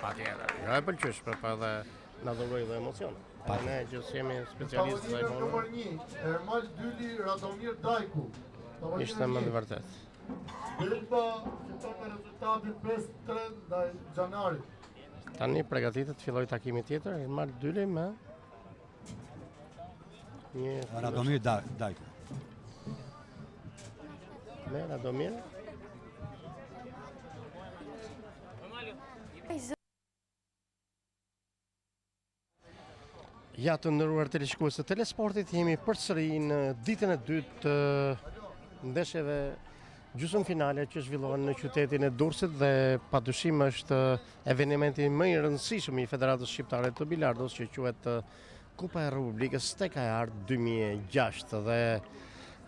Patjetër. Jo e pëlqyeshme, po edhe na dhuroi dhe emocione. Pa- Edhe Ne që s'jemi specialistë Tavolinën dhe numër 1, Ermal Dyli, Radomir Dajku. Tavolinën Ishte më një, të vërtet. Belba fiton me rezultatin 5-3 ndaj Xhanarit. Tani pregatitet të fillojë takimi tjetër, Ermal Dyli me një Radomir Dajku. Me Radomir. Ja të nderuar teleshikues të Telesportit, jemi përsëri në ditën e dytë të ndeshjeve gjysmëfinale që zhvillohen në qytetin e Durrësit dhe padyshim është evenimenti më i rëndësishëm i Federatës Shqiptare të Bilardos që quhet Kupa e Republikës Steka e Artë 2006 dhe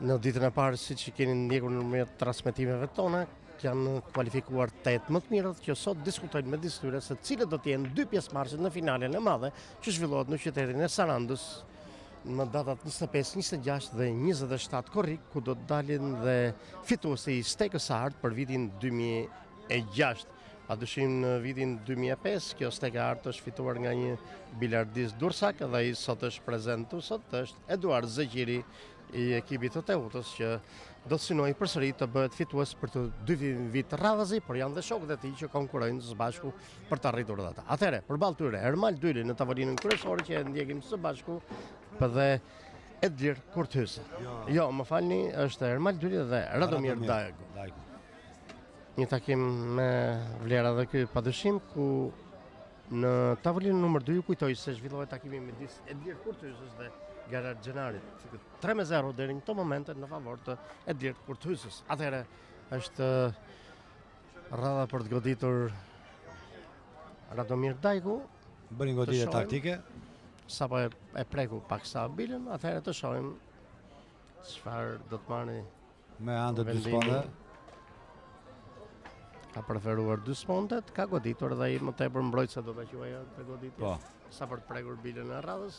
në ditën e parë siç i keni ndjekur nëpërmjet transmetimeve tona Janë kualifikuar 8 më të mirët që sot diskutojnë midis tyre se cilët do të jenë dy pjesëmarrësit në finalen e madhe që zhvillohet në qytetin e Sarandës në datat 25, 26 dhe 27 korrik, ku do të dalin dhe fituesi i stekës së artë për vitin 2006. Pa dyshim në vitin 2005, kjo stekë e artë është fituar nga një bilardist durrsak dhe ai sot është prezent këtu sot është Eduard Zeqiri i ekipit të Teutës që do të synojë përsëri të bëhet fitues për të dytin vit radhazi, por janë dhe shokët e tij që konkurrojnë së bashku për të arritur dhe ata. Atëherë, përballë tyre, Ermal Dyli në tavolinën kryesore që e ndjekim së bashku dhe Edlir Kurthysa. Jo. jo, më falni, është Ermal Dyli dhe Radomir Dajku. Dajku. Një takim me vlera dhe ky padyshim ku Në tavolinën numër 2 ju kujtoj se zhvillohet takimi midis Edlir Kurthysës dhe Gerard Xhenarit. 3-0 deri në këto momente në favor të Edlir Kurthysës. Atëherë është radha për të goditur Radomir Dajku. Bën një goditje taktike. Sapo e, e preku paksa bilën, atëherë të shohim çfarë do të marrë Me anë të dy sponde. Ka preferuar dy spondet, ka goditur dhe ai më tepër mbrojtëse do ta quaja të goditje. Po. Sa për të prekur bilën e radhës.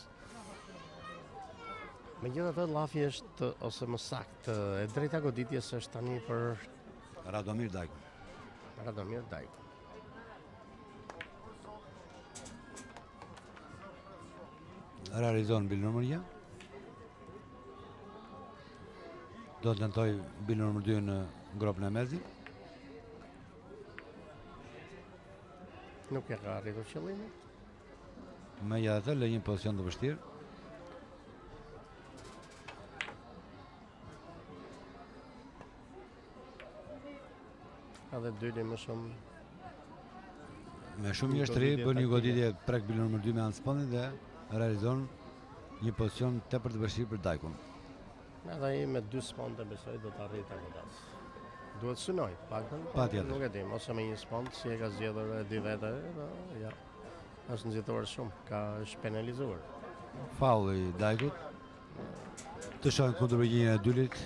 Megjithatë llafi është ose më saktë, e drejta e goditjes është tani për Radomir Dajku. Radomir Dajku. Realizon bilën numër 1. Do të tentojë bilën numër 2 në gropën e mesit. Nuk e ka arritur qëllimin. Megjithatë lë një pozicion të vështirë. Edhe Dyli më shumë Me shumë mjeshtëri bën një goditje prek bilën numër 2 me anë spondit dhe realizon një pozicion tepër të vështirë për Dajkun. Edhe ai me dy sponde besoj do të arrijë ta godasë. Duhet synojë, paktën. Po, Patjetër. Nuk e dim, ose me një spond si e ka zgjedhur e di vetë, po, ja. Është nxituar shumë, ka është penalizuar. Faulli i Dajkut. Të shohim kundërpërgjigjen e Dylit.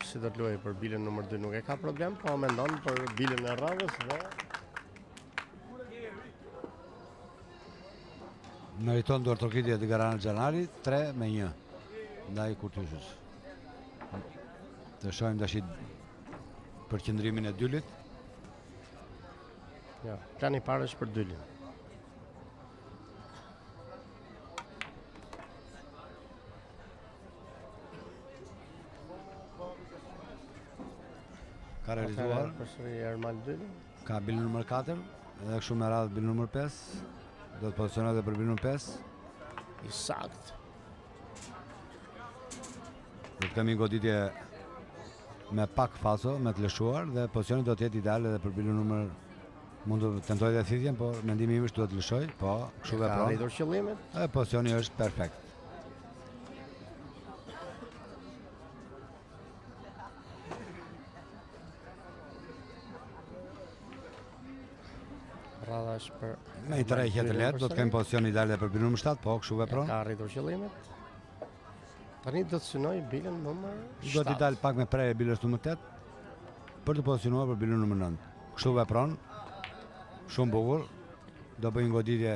Si do të luajë për bilën numër 2 nuk e ka problem, po mendon për bilën e radhës dhe Meriton duartrokitje të Gerard Xhanari, 3 me 1 ndaj Kurtysës. Të shohim tashi përqendrimin e Dylit. Ja, plani i parë është për Dylin. Ka realizuar. Përsëri Ermal Dyli. Ka bilën numër 4 dhe kështu me radhë bilën numër 5. Do të pozicionohet edhe për bilën numër 5. I saktë. Do të kemi goditje me pak falso, me të lëshuar dhe pozicioni do të jetë ideal edhe për bilën numër mund të tentojë dhe thithjen, por mendimi im është duhet të lëshojë, po, kështu vepron. Ka arritur qëllimin. Dhe pozicioni është perfekt. Radha është për Me një tërheqje të lehtë, do të kemi pozicion ideal dhe për bilën numër 7, po kështu vepron. Ka arritur qëllimet. Tani do të synojë bilën numër 7. Do t'i dalë pak me prerje bilës numër 8 për të pozicionuar për bilën numër 9. Kështu vepron. Shumë bukur. Do bëjë një goditje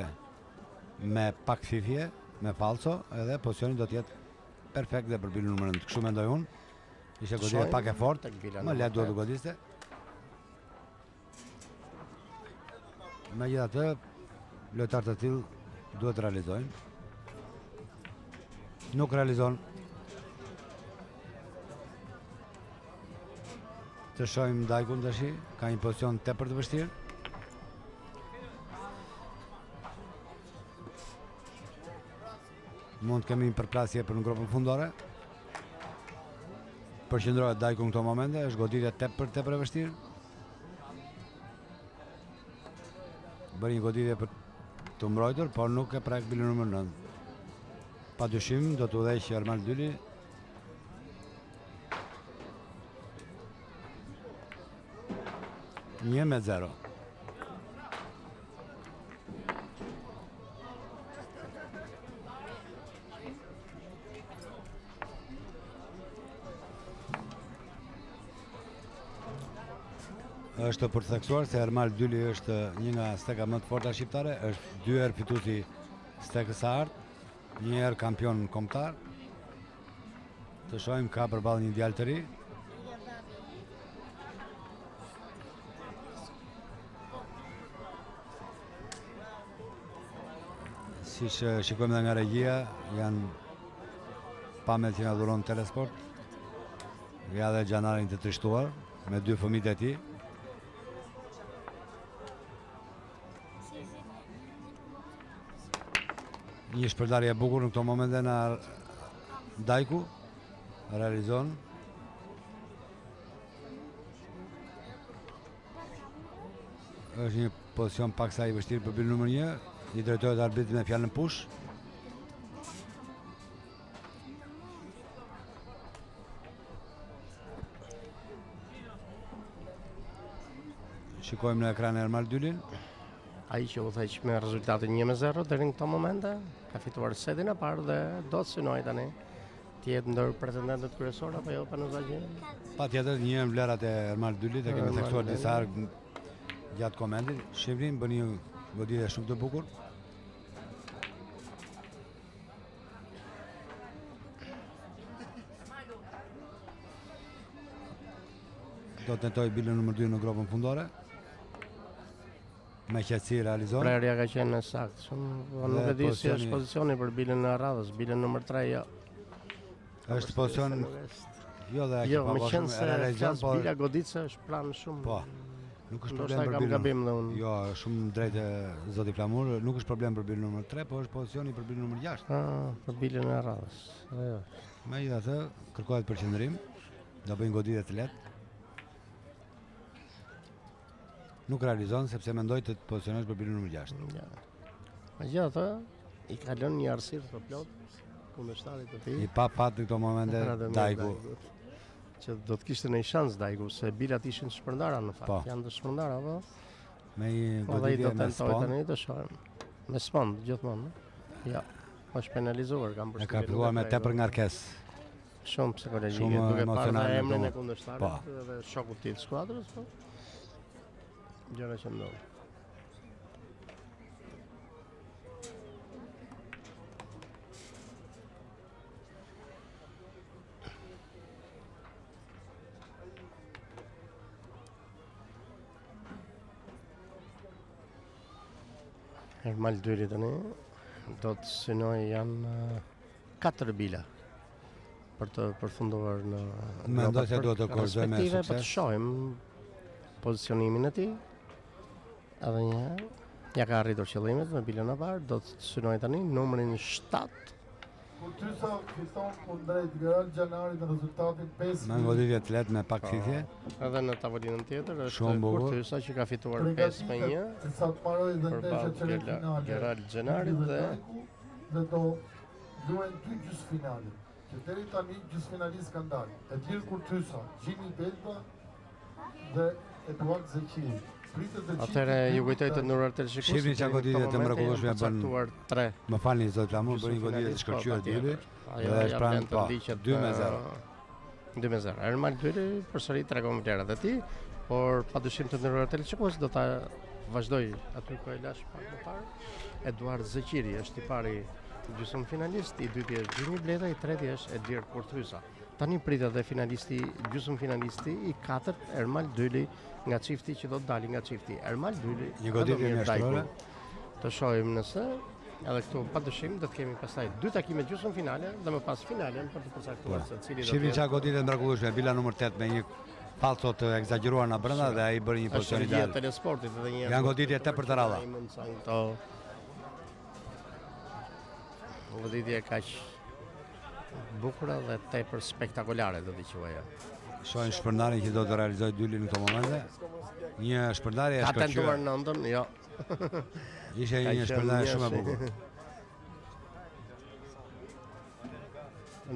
me pak thithje, me falso, edhe pozicioni do të jetë perfekt dhe për bilën numër 9. Kështu mendoj unë. Ishte goditje pak e fortë, më lehtë duhet të godiste. Megjithatë, lojtarë të tillë duhet të realizojnë. Nuk realizon. Të shohim Dajkun tashi, ka një pozicion tepër të vështirë. Mund të kemi një përplasje për në gropën fundore. Përqendrohet Dajku në këto momente, është goditje tepër tepër e vështirë. Bëri një goditje për të mbrojtur, por nuk e prek bilën numër 9. Pa dyshim, do të udhëheqë Ermal Dyli. 1 me 0. Është për të theksuar se Ermal Dyli është një nga steka më të forta shqiptare, është dy herë fituesi stekës së artë, një herë kampion kombëtar. Të shohim ka përballë një djalë të ri. Siç shikojmë dhe nga regjia, janë pamjet që na dhuron Telesport. Ja dhe Xhanarin të trishtuar me dy fëmijët e tij. Një shpërndarje e bukur në këto momente në Dajku realizon Është një pozicion paksa i vështirë për bilën numër 1, i drejtohet arbitrit me fjalën push. Shikojmë në ekran Ermal Dylin. Ai që udhëheq me rezultatin 1-0 deri në këto momente, ka fituar setin e parë dhe do të synojë tani të jetë ndër pretendentët kryesor apo jo Panos Vagji? Patjetër, një vlerat e Ermal Dylit, e kemi theksuar disa herë gjatë komentit. Shihni bën një goditje shumë të bukur. Do të tentoj bilën numër 2 në gropën fundore. Me qetësi realizon. Prerja ka qenë e saktë, shumë, po nuk e di si është pozicioni për bilën e radhës, bilën numër 3 jo. Është pozicion Jo dhe jo, më qenë se realizon, por bila goditëse është pranë shumë. Po. Nuk është problem për bilën. gabim dhe unë. Jo, shumë drejtë zoti Flamur, nuk është problem për bilën numër 3, po është pozicioni për bilën numër 6. Ah, për bilën e radhës. Jo. Megjithatë, kërkohet përqendrim, do bëjnë goditje të lehtë. Nuk realizon sepse mendoj të të pozicionosh për bilën numër 6. Ja. Megjithatë, i ka lënë një hapësirë të plot kundërshtarit të tij. I pa pat në këto momente Dajku. Që do të kishte një shans Dajku, se bilat ishin të shpërndara në fakt. Po. Janë të shpërndara, po. Me një Po dhe i goditje do me tentoj spond. tani të shohim. Me spond gjithmonë. Ja. Është penalizuar, kam E përshtypjen. ka filluar me tepër ngarkesë. Shumë psikologjike, Shumë duke parë dhe emocionale emrin këto. e kundërshtarit Po. dhe shokut të tij të skuadrës, po. Gjëra që ndodhin. Ermal Dyli tani do të synoj janë 4 bila për të përfunduar në Mendoj gropat se duhet të korrigjoj me respektive, Po të sukses. shohim pozicionimin e tij. Edhe një herë ja ka arritur qëllimet me bilën e parë, do të synoj tani numrin 7. Kurtysa fiton kundrejt Gerald Gjanarit në rezultatin 5 Me goditje të lehtë me pak thithje. Edhe në tavolinën tjetër është Shumë bukur. Kurtysa që ka fituar 5 me 1 Sa të mbarojë dhe ndeshja përballë çerek Gerla- finale. Gerald Gjenarit dhe Dajku dhe do luajnë dy gjysmëfinale. Që deri tani gjysmëfinalist kanë dalë Edlir Kurtysa, Gjimi Belba dhe Eduard Zeqiri. Pritet dhe Atëherë ju kujtoj të nderuar teleshikues. Shihni çfarë goditje të mrekullueshme bën. Caktuar 3. Më falni zot Flamur, bëri një goditje të shkëlqyer Dyli. Ajo Dhe është ja pranë vlen të po, ndiqet, 2 me 0. 2 me 0. Ermal Dyli përsëri tregon vlerat e tij, por padyshim të nderuar teleshikues do ta vazhdoj aty ku e lash pak më parë. Eduard Zeqiri është i pari gjysmëfinalist, i dyti është Gjimi Bleta, i treti është Edir Kurthysa. Tani pritet dhe finalisti, gjysmëfinalisti i katërt Ermal Dyli nga çifti që do të dali nga çifti Ermal Dyli. Një goditje Radomir mjeshtërore. Dajku. Të shohim nëse edhe këtu padyshim do të kemi pastaj dy takime gjysmëfinale dhe më pas finalen për të përcaktuar se cili do të Shihni jetë. çfarë goditje të mrekullueshme, bila numër 8 me një falso të egzageruar nga brenda dhe ai bëri një Është pozicion regjia ideal. e telesportit edhe një herë. Janë goditje tepër të rralla. Ai mundson këto. Goditje kaq bukura dhe tepër spektakolare do t'i quaja. Shohim shpërndarjen që do të realizojë Dyli në këto momente. Një shpërndarje e shkëlqyer. Ka tentuar nëntën, jo. Ishte një shpërndarje shumë e bukur.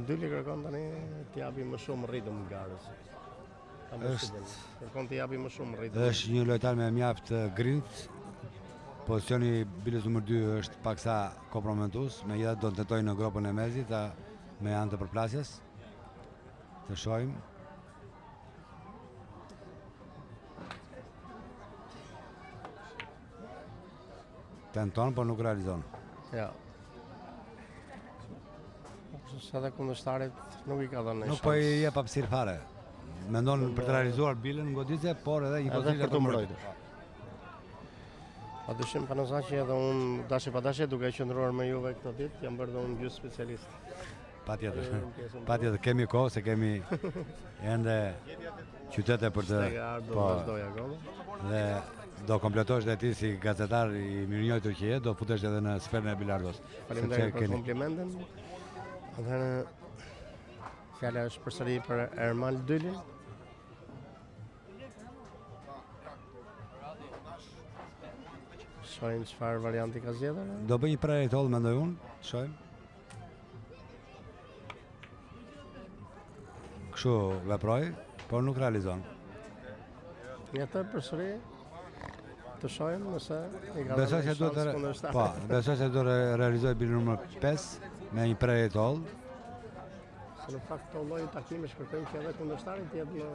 Dyli kërkon tani t'i japi më shumë ritëm garës. Është kërkon t'i japi më shumë ritëm. Është një lojtar me mjaft grintë. Pozicioni i bilës numër 2 është paksa komprometues, megjithatë do të tentojë në gropën e mesit ta me anë të përplasjes. Të shohim. Tenton, por nuk realizon. Ja. Sa dhe kundërshtarit nuk i ka dhënë Nuk po i jep hapësirë fare. Mendon për të realizuar bilën goditëse, por edhe një edhe për të mbrojtur. Pa dyshim Panozaqi edhe unë dashje pa dashje duke qëndruar me juve këto ditë, jam bërë dhe unë gjysmë specialist. Patjetër. Patjetër kemi kohë se kemi ende qytete për të po akoma. Dhe do kompletosh dhe ti si gazetar i mirënjohur që je, do futesh edhe në sferën e bilardos. Faleminderit për komplimentin. Atëherë fjala është përsëri për Ermal Dylin. Shohim çfarë varianti ka zgjedhur. Do bëj një prerje të hollë mendoj unë, shohim. Kështu veproi, por nuk realizon. Një të përsëri të shohim nëse i ka Besoj se duhet të po, besoj se do të realizojë bilën numër 5 me një prerje të hollë. Se në fakt këto lloj takimesh kërkojnë që edhe kundërshtari të jetë në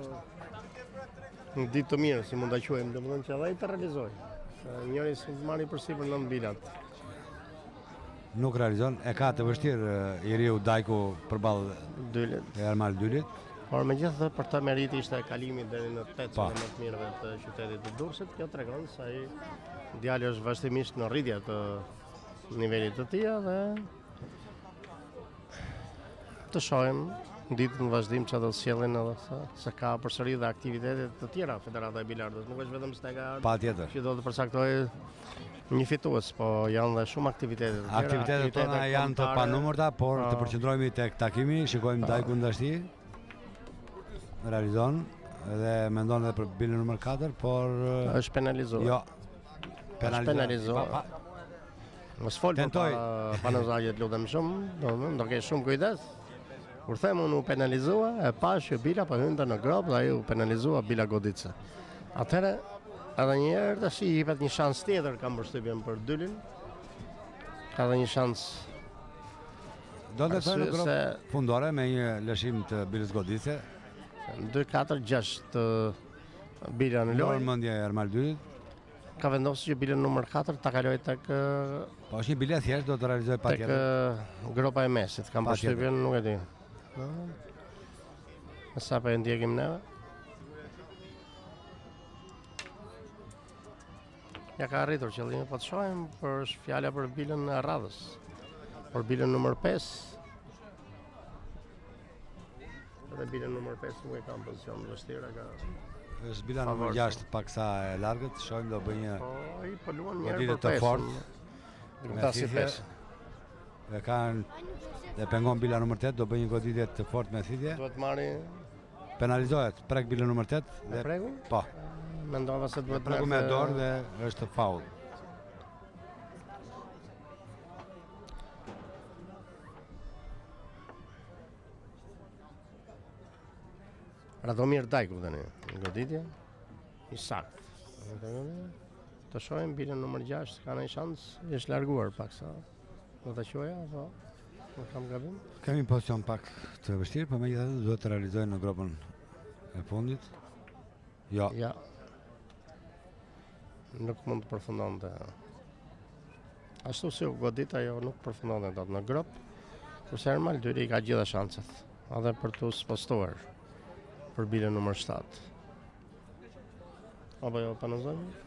në ditë të mirë, si mund ta quajmë, domethënë që edhe ai të realizojë. Se njëri s'mund të marrë përsipër nëntë bilat. Nuk realizon, e ka të vështirë i riu Dajku përballë Dylit. Ermal Dylit. Por megjithatë për të meritë ishte kalimi deri në 8 po. më të mirëve të qytetit të Durrësit, kjo tregon se ai djali është vazhdimisht në rritje të nivelit të tij dhe të shohim në ditët në vazhdim çfarë do të sjellin edhe se, se ka përsëri dhe aktivitete të tjera Federata e Bilardos, nuk është vetëm Stega e Artë. Patjetër. Që do të përcaktojë një fitues, po janë dhe shumë aktivitete të tjera. Aktivitetet tona janë të panumërta, por të po. përqendrohemi tek takimi, shikojmë Dajkun tashti. Realizon dhe mendon edhe për bilën numër 4, por është penalizuar. Jo. Penalizuar. Penalizuar. Mos fol për Panozaqi, të lutem shumë, domethënë do kesh shumë kujdes. Kur them unë u penalizua, e pash që bila po hynte në gropë dhe ai u penalizua bila goditëse. Atëherë edhe një herë tash i jepet një shans tjetër kam përshtypjen për Dylin. Ka dhe një shans Do të thonë në gropë fundore me një lëshim të bilës goditëse. 2 4 6 bila në lojë. Në mendje e Ermal Dylit. Ka vendosur që bilën numër 4 ta kalojë tek Po është një bilë e thjeshtë, do të realizojë patjetër. Tek gropa e mesit, kam përshtypjen, nuk e di. Me sa po e ndjekim neve. Ja ka arritur qëllimin, po të shohim për është fjala për bilën e radhës. Për bilën numër 5. Edhe bilën numër 5 nuk e ka në pozicion të vështirë, ka Është bila numër 6 paksa e largët, shohim do bëjë një Po, ai po luan një herë për 5. Të fortë. Me si 5. Dhe kanë dhe pengon bila numër 8, do bëjë një goditje të fortë me thithje. Duhet marrë penalizohet, prek bilën numër 8 dhe preku? Po. Mendova se duhet preku me dorë dhe është faull. Radomir Dajku tani, në goditje, i saktë. Të shohim bilën numër 6, ka ndonjë shans, është larguar paksa. Do ta quaja apo nuk kam gabim? Kemi një pozicion pak të vështirë, por megjithatë duhet të realizojë në gropën e fundit. Jo. Ja. Nuk mund të përfundonte. Ashtu si u godit ajo nuk përfundonte dot në gropë, kurse Ermal Dyli i ka gjitha shanset, edhe për t'u spostuar për bilën numër 7. Apo jo, Panozaqi?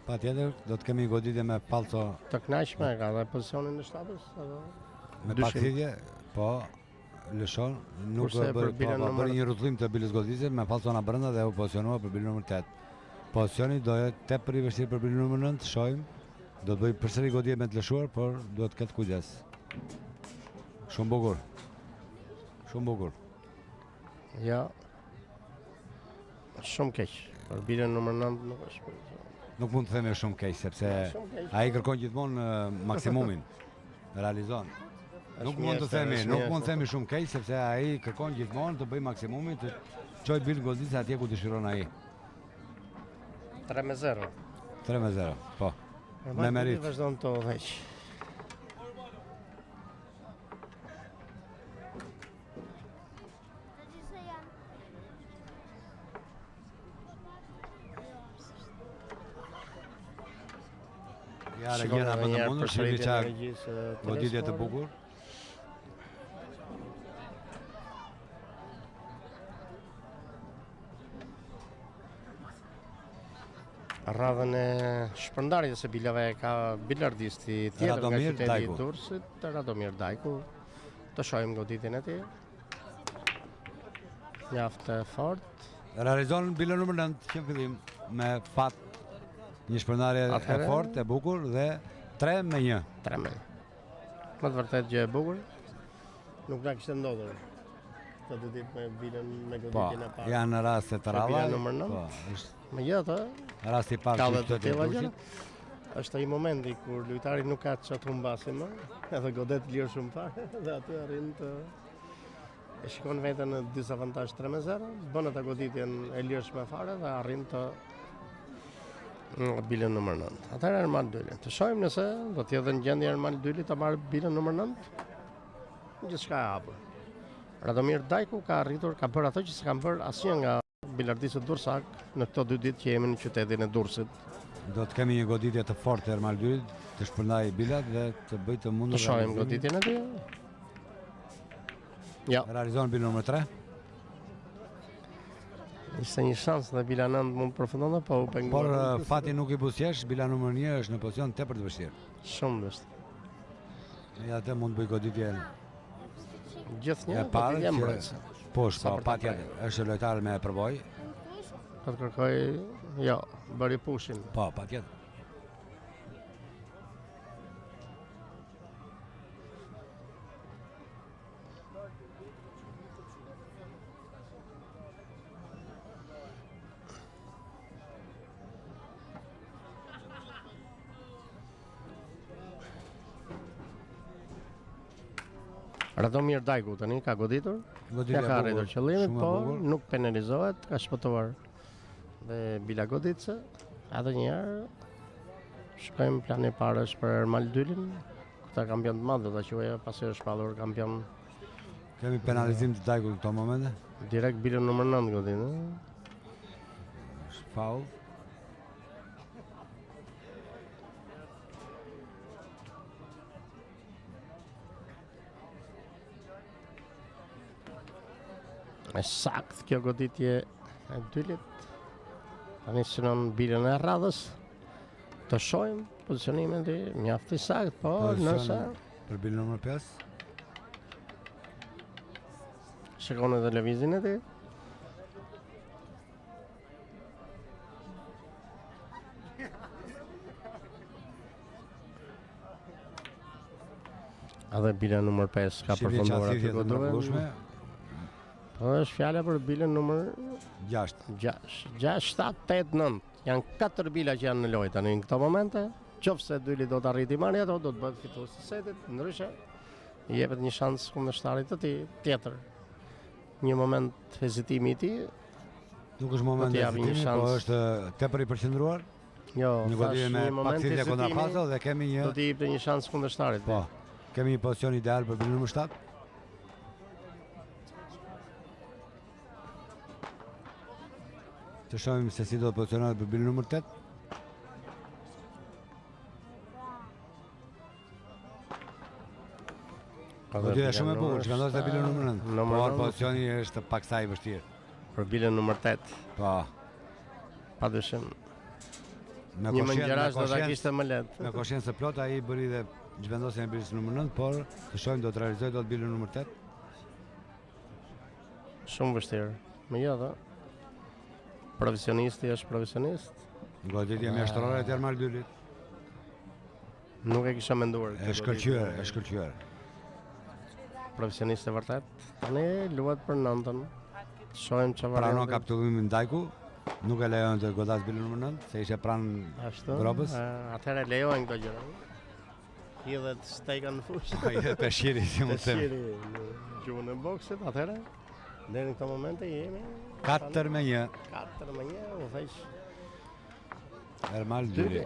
Patjetër, do të kemi një goditje me falso. Të kënaqshme e ka dhe pozicionin e shtatës, apo? Me pak thithje, po, lëshon, nuk e bëri, po, po, bëri një rrotullim të bilës goditëse me falso nga brenda dhe u pozicionua për bilën numër 8. Pozicioni do jetë tepër i vështirë për bilën numër 9, shohim. Do të bëjë përsëri goditje me të lëshuar, por duhet të ketë kujdes. Shumë bukur. Shumë bukur. Ja. Shumë keq. Për bilën numër 9 nuk është. Nuk mund të themi shumë keq sepse ai kërkon gjithmonë maksimumin. Realizon. Nuk mund të themi, nuk mund të themi shumë keq sepse ai kërkon gjithmonë të bëjë maksimumin të çojë bilën goditëse atje ku dëshiron ai. 3 me 0. 3 me 0, po. Me meritë. Vazhdon të udhëheqë. Ja, regjia bën të mundur, shihni ça goditje të bukur. Radhën e shpërndarjes së bilave e ka bilardisti tjetër nga qyteti i Durrësit, Radomir Dajku. Të shohim goditjen e tij. Mjaft e fortë. Realizon bilën numër 9 që në fillim me fat një shpërndarje e fortë, e bukur dhe 3 me 1. 3 me 1. Me të vërtetë gjë e bukur. Nuk na kishte ndodhur. Të dy ditë me bilën me po, goditjen e parë. Janë raste të rralla. Bila numër 9. Po, është Megjithatë, rasti i parë që të tilla gjëra. Është ai momenti kur lojtari nuk ka çfarë të humbasë më, edhe godet lirshëm fare dhe aty arrin të e shikon veten në disavantazh 3 me 0, bën atë goditjen e lirshme fare dhe arrin të në bilën numër 9. Atëherë Ermal Dyli. Të shohim nëse do të jetë në gjendje Ermal Dyli të marrë bilën numër 9. Gjithçka e hapur. Radomir Dajku ka arritur, ka bërë ato që s'e kanë bërë asnjë nga bilardistët durrsakë në këto dy ditë që jemi në qytetin e Durrësit. Do të kemi një goditje të fortë të Ermal Dylit, të shpërndajë bilat dhe të bëjë të mundur. Të shohim goditjen e tij. Ja. Realizon bilën numër 3. Ishte një shans dhe bila 9 mund të përfundonte, po u pengua. Por eh, fati nuk i buzëqesh, bila numër 1 është në pozicion tepër të vështirë. Shumë vështirë. Ja atë mund të bëjë goditje Gjithnjë e parë që mbrojtëse. Po, është, po, patjetër, është lojtar me përvojë. Po të kërkoj, jo, bëri pushin. Po, patjetër. Radomir Dajku tani ka goditur. Goditje Ja ka arritur qëllimin, po nuk penalizohet, ka shpëtuar dhe bila goditëse. Edhe një herë shkojmë plani i parë është për Ermal Dylin, këtë kampion të madh do ta quaja pasi është shpallur kampion. Kemi penalizim të Dajkut në këto momente. Direkt bilën numër 9 godit, ëh. Faull. E saktë kjo goditje e Dylit. Tani synon bilën e radhës. Të shohim pozicionimin e tij, mjaft i saktë, po nëse për bilën numër 5. Shikon edhe lëvizjen e tij. Edhe bila numër 5 ka përfunduar aty ku duhet. Po është fjala për bilën numër 6. 6, 6, 7, 8, 9. Janë 4 bila që janë në lojë tani në këto momente. Qoftë se Dyli do të arrijë t'i marrë ato, do të bëhet fitues i setit, ndryshe i jepet një shans kundërshtarit të tij tjetër. Një moment hezitimi i tij. Nuk është moment hezitimi, po është tepër i përqendruar. Jo, një goditje me pak thithje kontrafalso dhe kemi një Do t'i jepte një shans kundërshtarit. Po. Kemi një pozicion ideal për bilën numër 7. Të shohim se si do të pozicionohet për bilën numër 8. Goditje shumë e bukur, zhvendos dhe bilën numër 9. Por pozicioni është paksa i vështirë. Për bilën numër 8. Po. Pa dyshim. Me një mëngjerash do ta kishte më lehtë. Me koshiencë të plotë ai bëri dhe zhvendosjen e bilës numër 9, por të shohim do të realizojë dot bilën numër 8. Shumë vështirë. Megjithatë. Profesionisti është profesionist. Goditje mjeshtërore e Ermal Dylit. Nuk e kisha menduar. E shkëlqyer, e shkëlqyer. Profesionist e vërtet. Tani luhet për nëntën. Shohim çfarë Pranon kapitullimin Dajku. Nuk e lejon të godas bilën numër 9, se ishte pranë gropës. Atëherë lejohen këto gjëra. Hidhet steka në fushë. Po, hidhet peshqiri, si mund të themi. Peshqiri në gjuhën e boksit, atëherë deri në këto momente jemi 4 me 1. 4 me 1, udhëheq Ermal Dyli.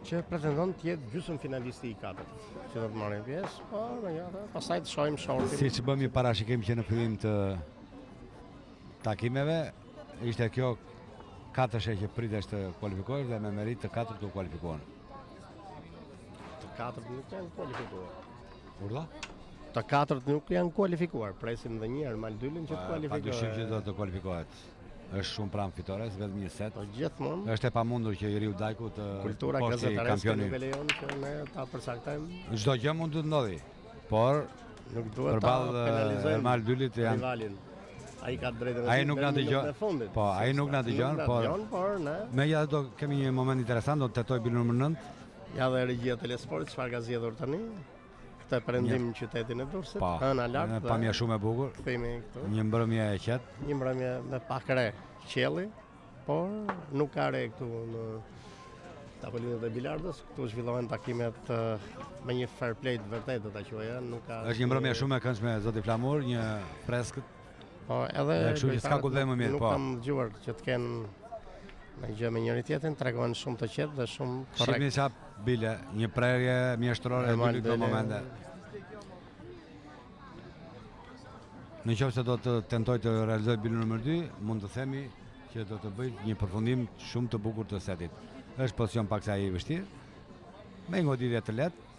Që pretendon të jetë gjysmë finalisti i katërt, që do të marrë pjesë, por megjithatë, pastaj të shohim shortin. Siç bëmë një parashikim që në fillim të takimeve, ishte kjo katërshe që pritesh të kualifikohesh dhe me meritë të katërt u kualifikuan. Të katërt nuk janë kualifikuar. Urdhëro? Të katërt nuk janë kualifikuar. Presim dhe një Ermal Dylin që të kualifikohet. Pa dyshim që do të kualifikohet. Është shumë pranë fitores, vetëm një set. Po gjithmonë. Është e pamundur që i riu Dajku të Kultura gazetareske nuk e lejon që ne ta përcaktojmë. Çdo gjë mund të ndodhi. Por nuk duhet ta penalizojmë. Ermal Dylit janë rivalin. Ai ka të drejtën e Ai nuk na dëgjon. Po, ai nuk na dëgjon, por por ne. Megjithatë do kemi një moment interesant, do të tentojë bilën numër 9. Ja dhe regjia Telesport çfarë ka zgjedhur tani? Këtë perëndim në qytetin e Durrësit, po, hëna lart. Një pamje shumë e bukur. Kthehemi këtu. Një mbrëmje e qetë. Një mbrëmje me pak re qielli, por nuk ka re këtu në tavolinat e bilardos, këtu zhvillohen takimet me një fair play të vërtetë do ta quaja, nuk ka Është një mbrëmje shumë e këndshme zoti Flamur, një freskët. Po, edhe kështu që s'ka ku të më mirë, nuk po. Nuk kam dëgjuar që të kenë ndonjë gjë me njëri tjetrin, tregohen shumë të qetë dhe shumë korrekt. Shihni ça bile, një prerje mjeshtërore e dy këto momente. Në qoftë se do të tentoj të realizoj bilën numër 2, mund të themi që do të bëj një përfundim shumë të bukur të setit. Është pozicion paksa i vështirë, me një goditje të lehtë.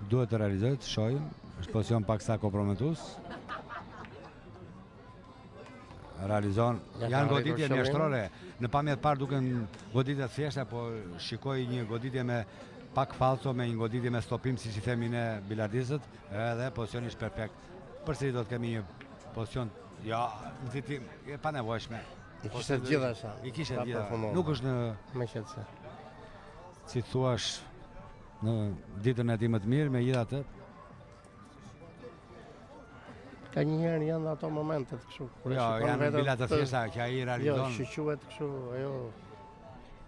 Duhet të realizoj, të shohim, është pozicion paksa komprometues. Realizon, janë goditje mjeshtërore. Në pamje të parë duken goditje të thjeshta, po shikoj një goditje me pak falso, me një goditje me stopim, siç i themi ne bilardistët, edhe pozicioni është perfekt. Përsëri do të kemi një pozicion, ja, nxitim, e panevojshme. I kishte të gjitha sa. I kishte të gjitha. Nuk është në me qetësi. Si thuash në ditën e tij më të mirë, megjithatë Ka një herë janë ato momentet kështu kur e jo, shikon veten. Jo, janë bila të thjeshta që ai realizon. Jo, që quhet kështu, ajo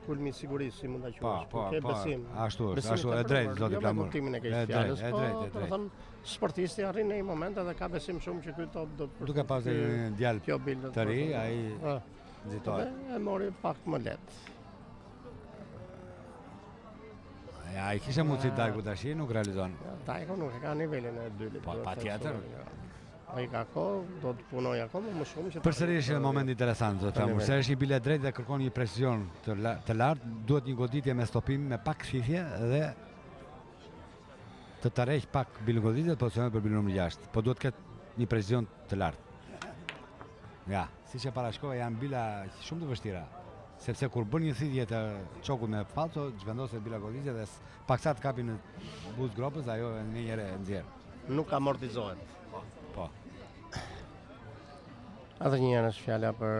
kulmi i sigurisë, si mund ta po, quash. Po, po, po, besim. Ashtu është, ashtu e drejtë zoti jo Flamur. Jo me kuptimin e keq të fjalës, po, do të thënë, sportisti arrin në një moment edhe ka besim shumë që ky top do të Duke pasur një djalë kjo bilë të ri, ai nxitohet. E mori pak më lehtë. Ja, i kishte mundësi Dajku tash, nuk realizon. Ja, Dajku nuk e ka nivelin e Dylit. Po, patjetër. Ai ka kohë, do të punojë akoma më shumë që Përsëri është një moment interesant, zoti Flamur, se është një bilë e drejtë dhe kërkon një precizion të, la, të lartë, duhet një goditje me stopim, me pak thithje dhe të tërheq pak bilën goditje, pozicionet për bilën numër 6, po duhet të ketë një precizion të lartë. Ja, siç e parashikova, janë bila shumë të vështira. Sepse kur bën një thithje të çokut me fallco, zhvendoset bila goditje dhe paksa të kapi në buzë gropës, ajo e menjëherë e nxjerr. Nuk amortizohet. Po. Edhe një herë është fjala për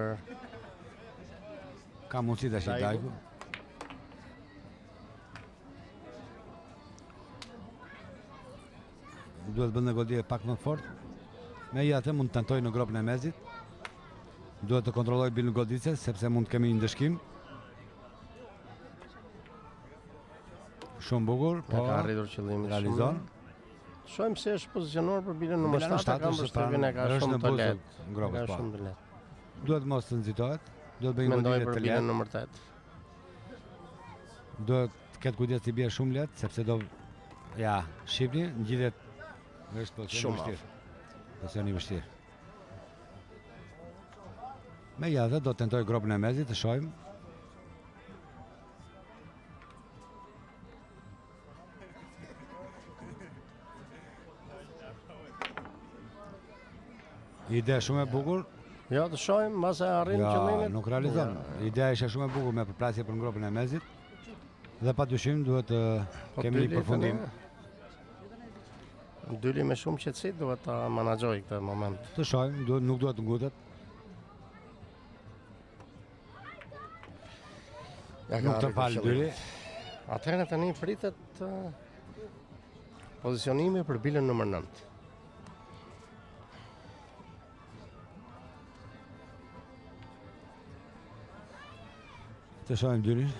Ka mundësi tash Dajku. Duhet të bënte goditje pak më fort. Megjithatë mund të tentojë në gropën e mezit. Duhet të kontrollojë bilën goditëse sepse mund të kemi një ndëshkim. Shumë bukur, po. Ka arritur qëllimin. Realizon. Shohim se është pozicionuar për bilën numër 7, kam përshtypjen e ka shumë të lehtë. Gropës, po. Shumë të lehtë. Duhet mos të nxitohet, duhet bëjë një goditje të lehtë. Mendoj për bilën numër 8. Duhet të ketë kujdes t'i bjerë shumë lehtë, sepse do ja, shihni, ngjitet është pozicion i vështirë. Pozicion i vështirë. Megjithatë do të tentojë gropën e mezit, të shohim. Ide shumë e bukur. Jo, të shohim, mbase arrin ja, qëllimin. Nuk realizon. Ja. Ideja ishte shumë e bukur me përplasje për gropën e mezit. Dhe pa dyshim duhet të po, kemi një përfundim. Dyli me shumë qetësi duhet ta menaxhojë këtë moment. Të shohim, duhet nuk duhet të ngutet. Ja nuk të fal Dyli. Atëherë tani pritet. Pozicionimi për bilën numër 9. Të shohim Dylin.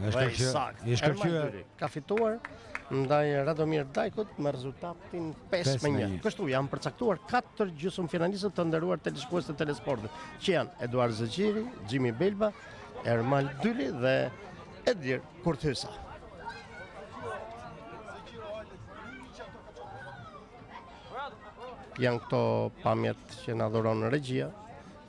Është shkëlqyer. I shkëlqyer. Ka fituar ndaj Radomir Dajkut me rezultatin 5 me 1. Kështu janë përcaktuar katër gjysmëfinalistët të nderuar teleshikues të Telesportit, që janë Eduard Zeqiri, Xhimi Belba, Ermal Dyli dhe Edlir Kurthysa. Janë këto pamjet që na dhuron regjia.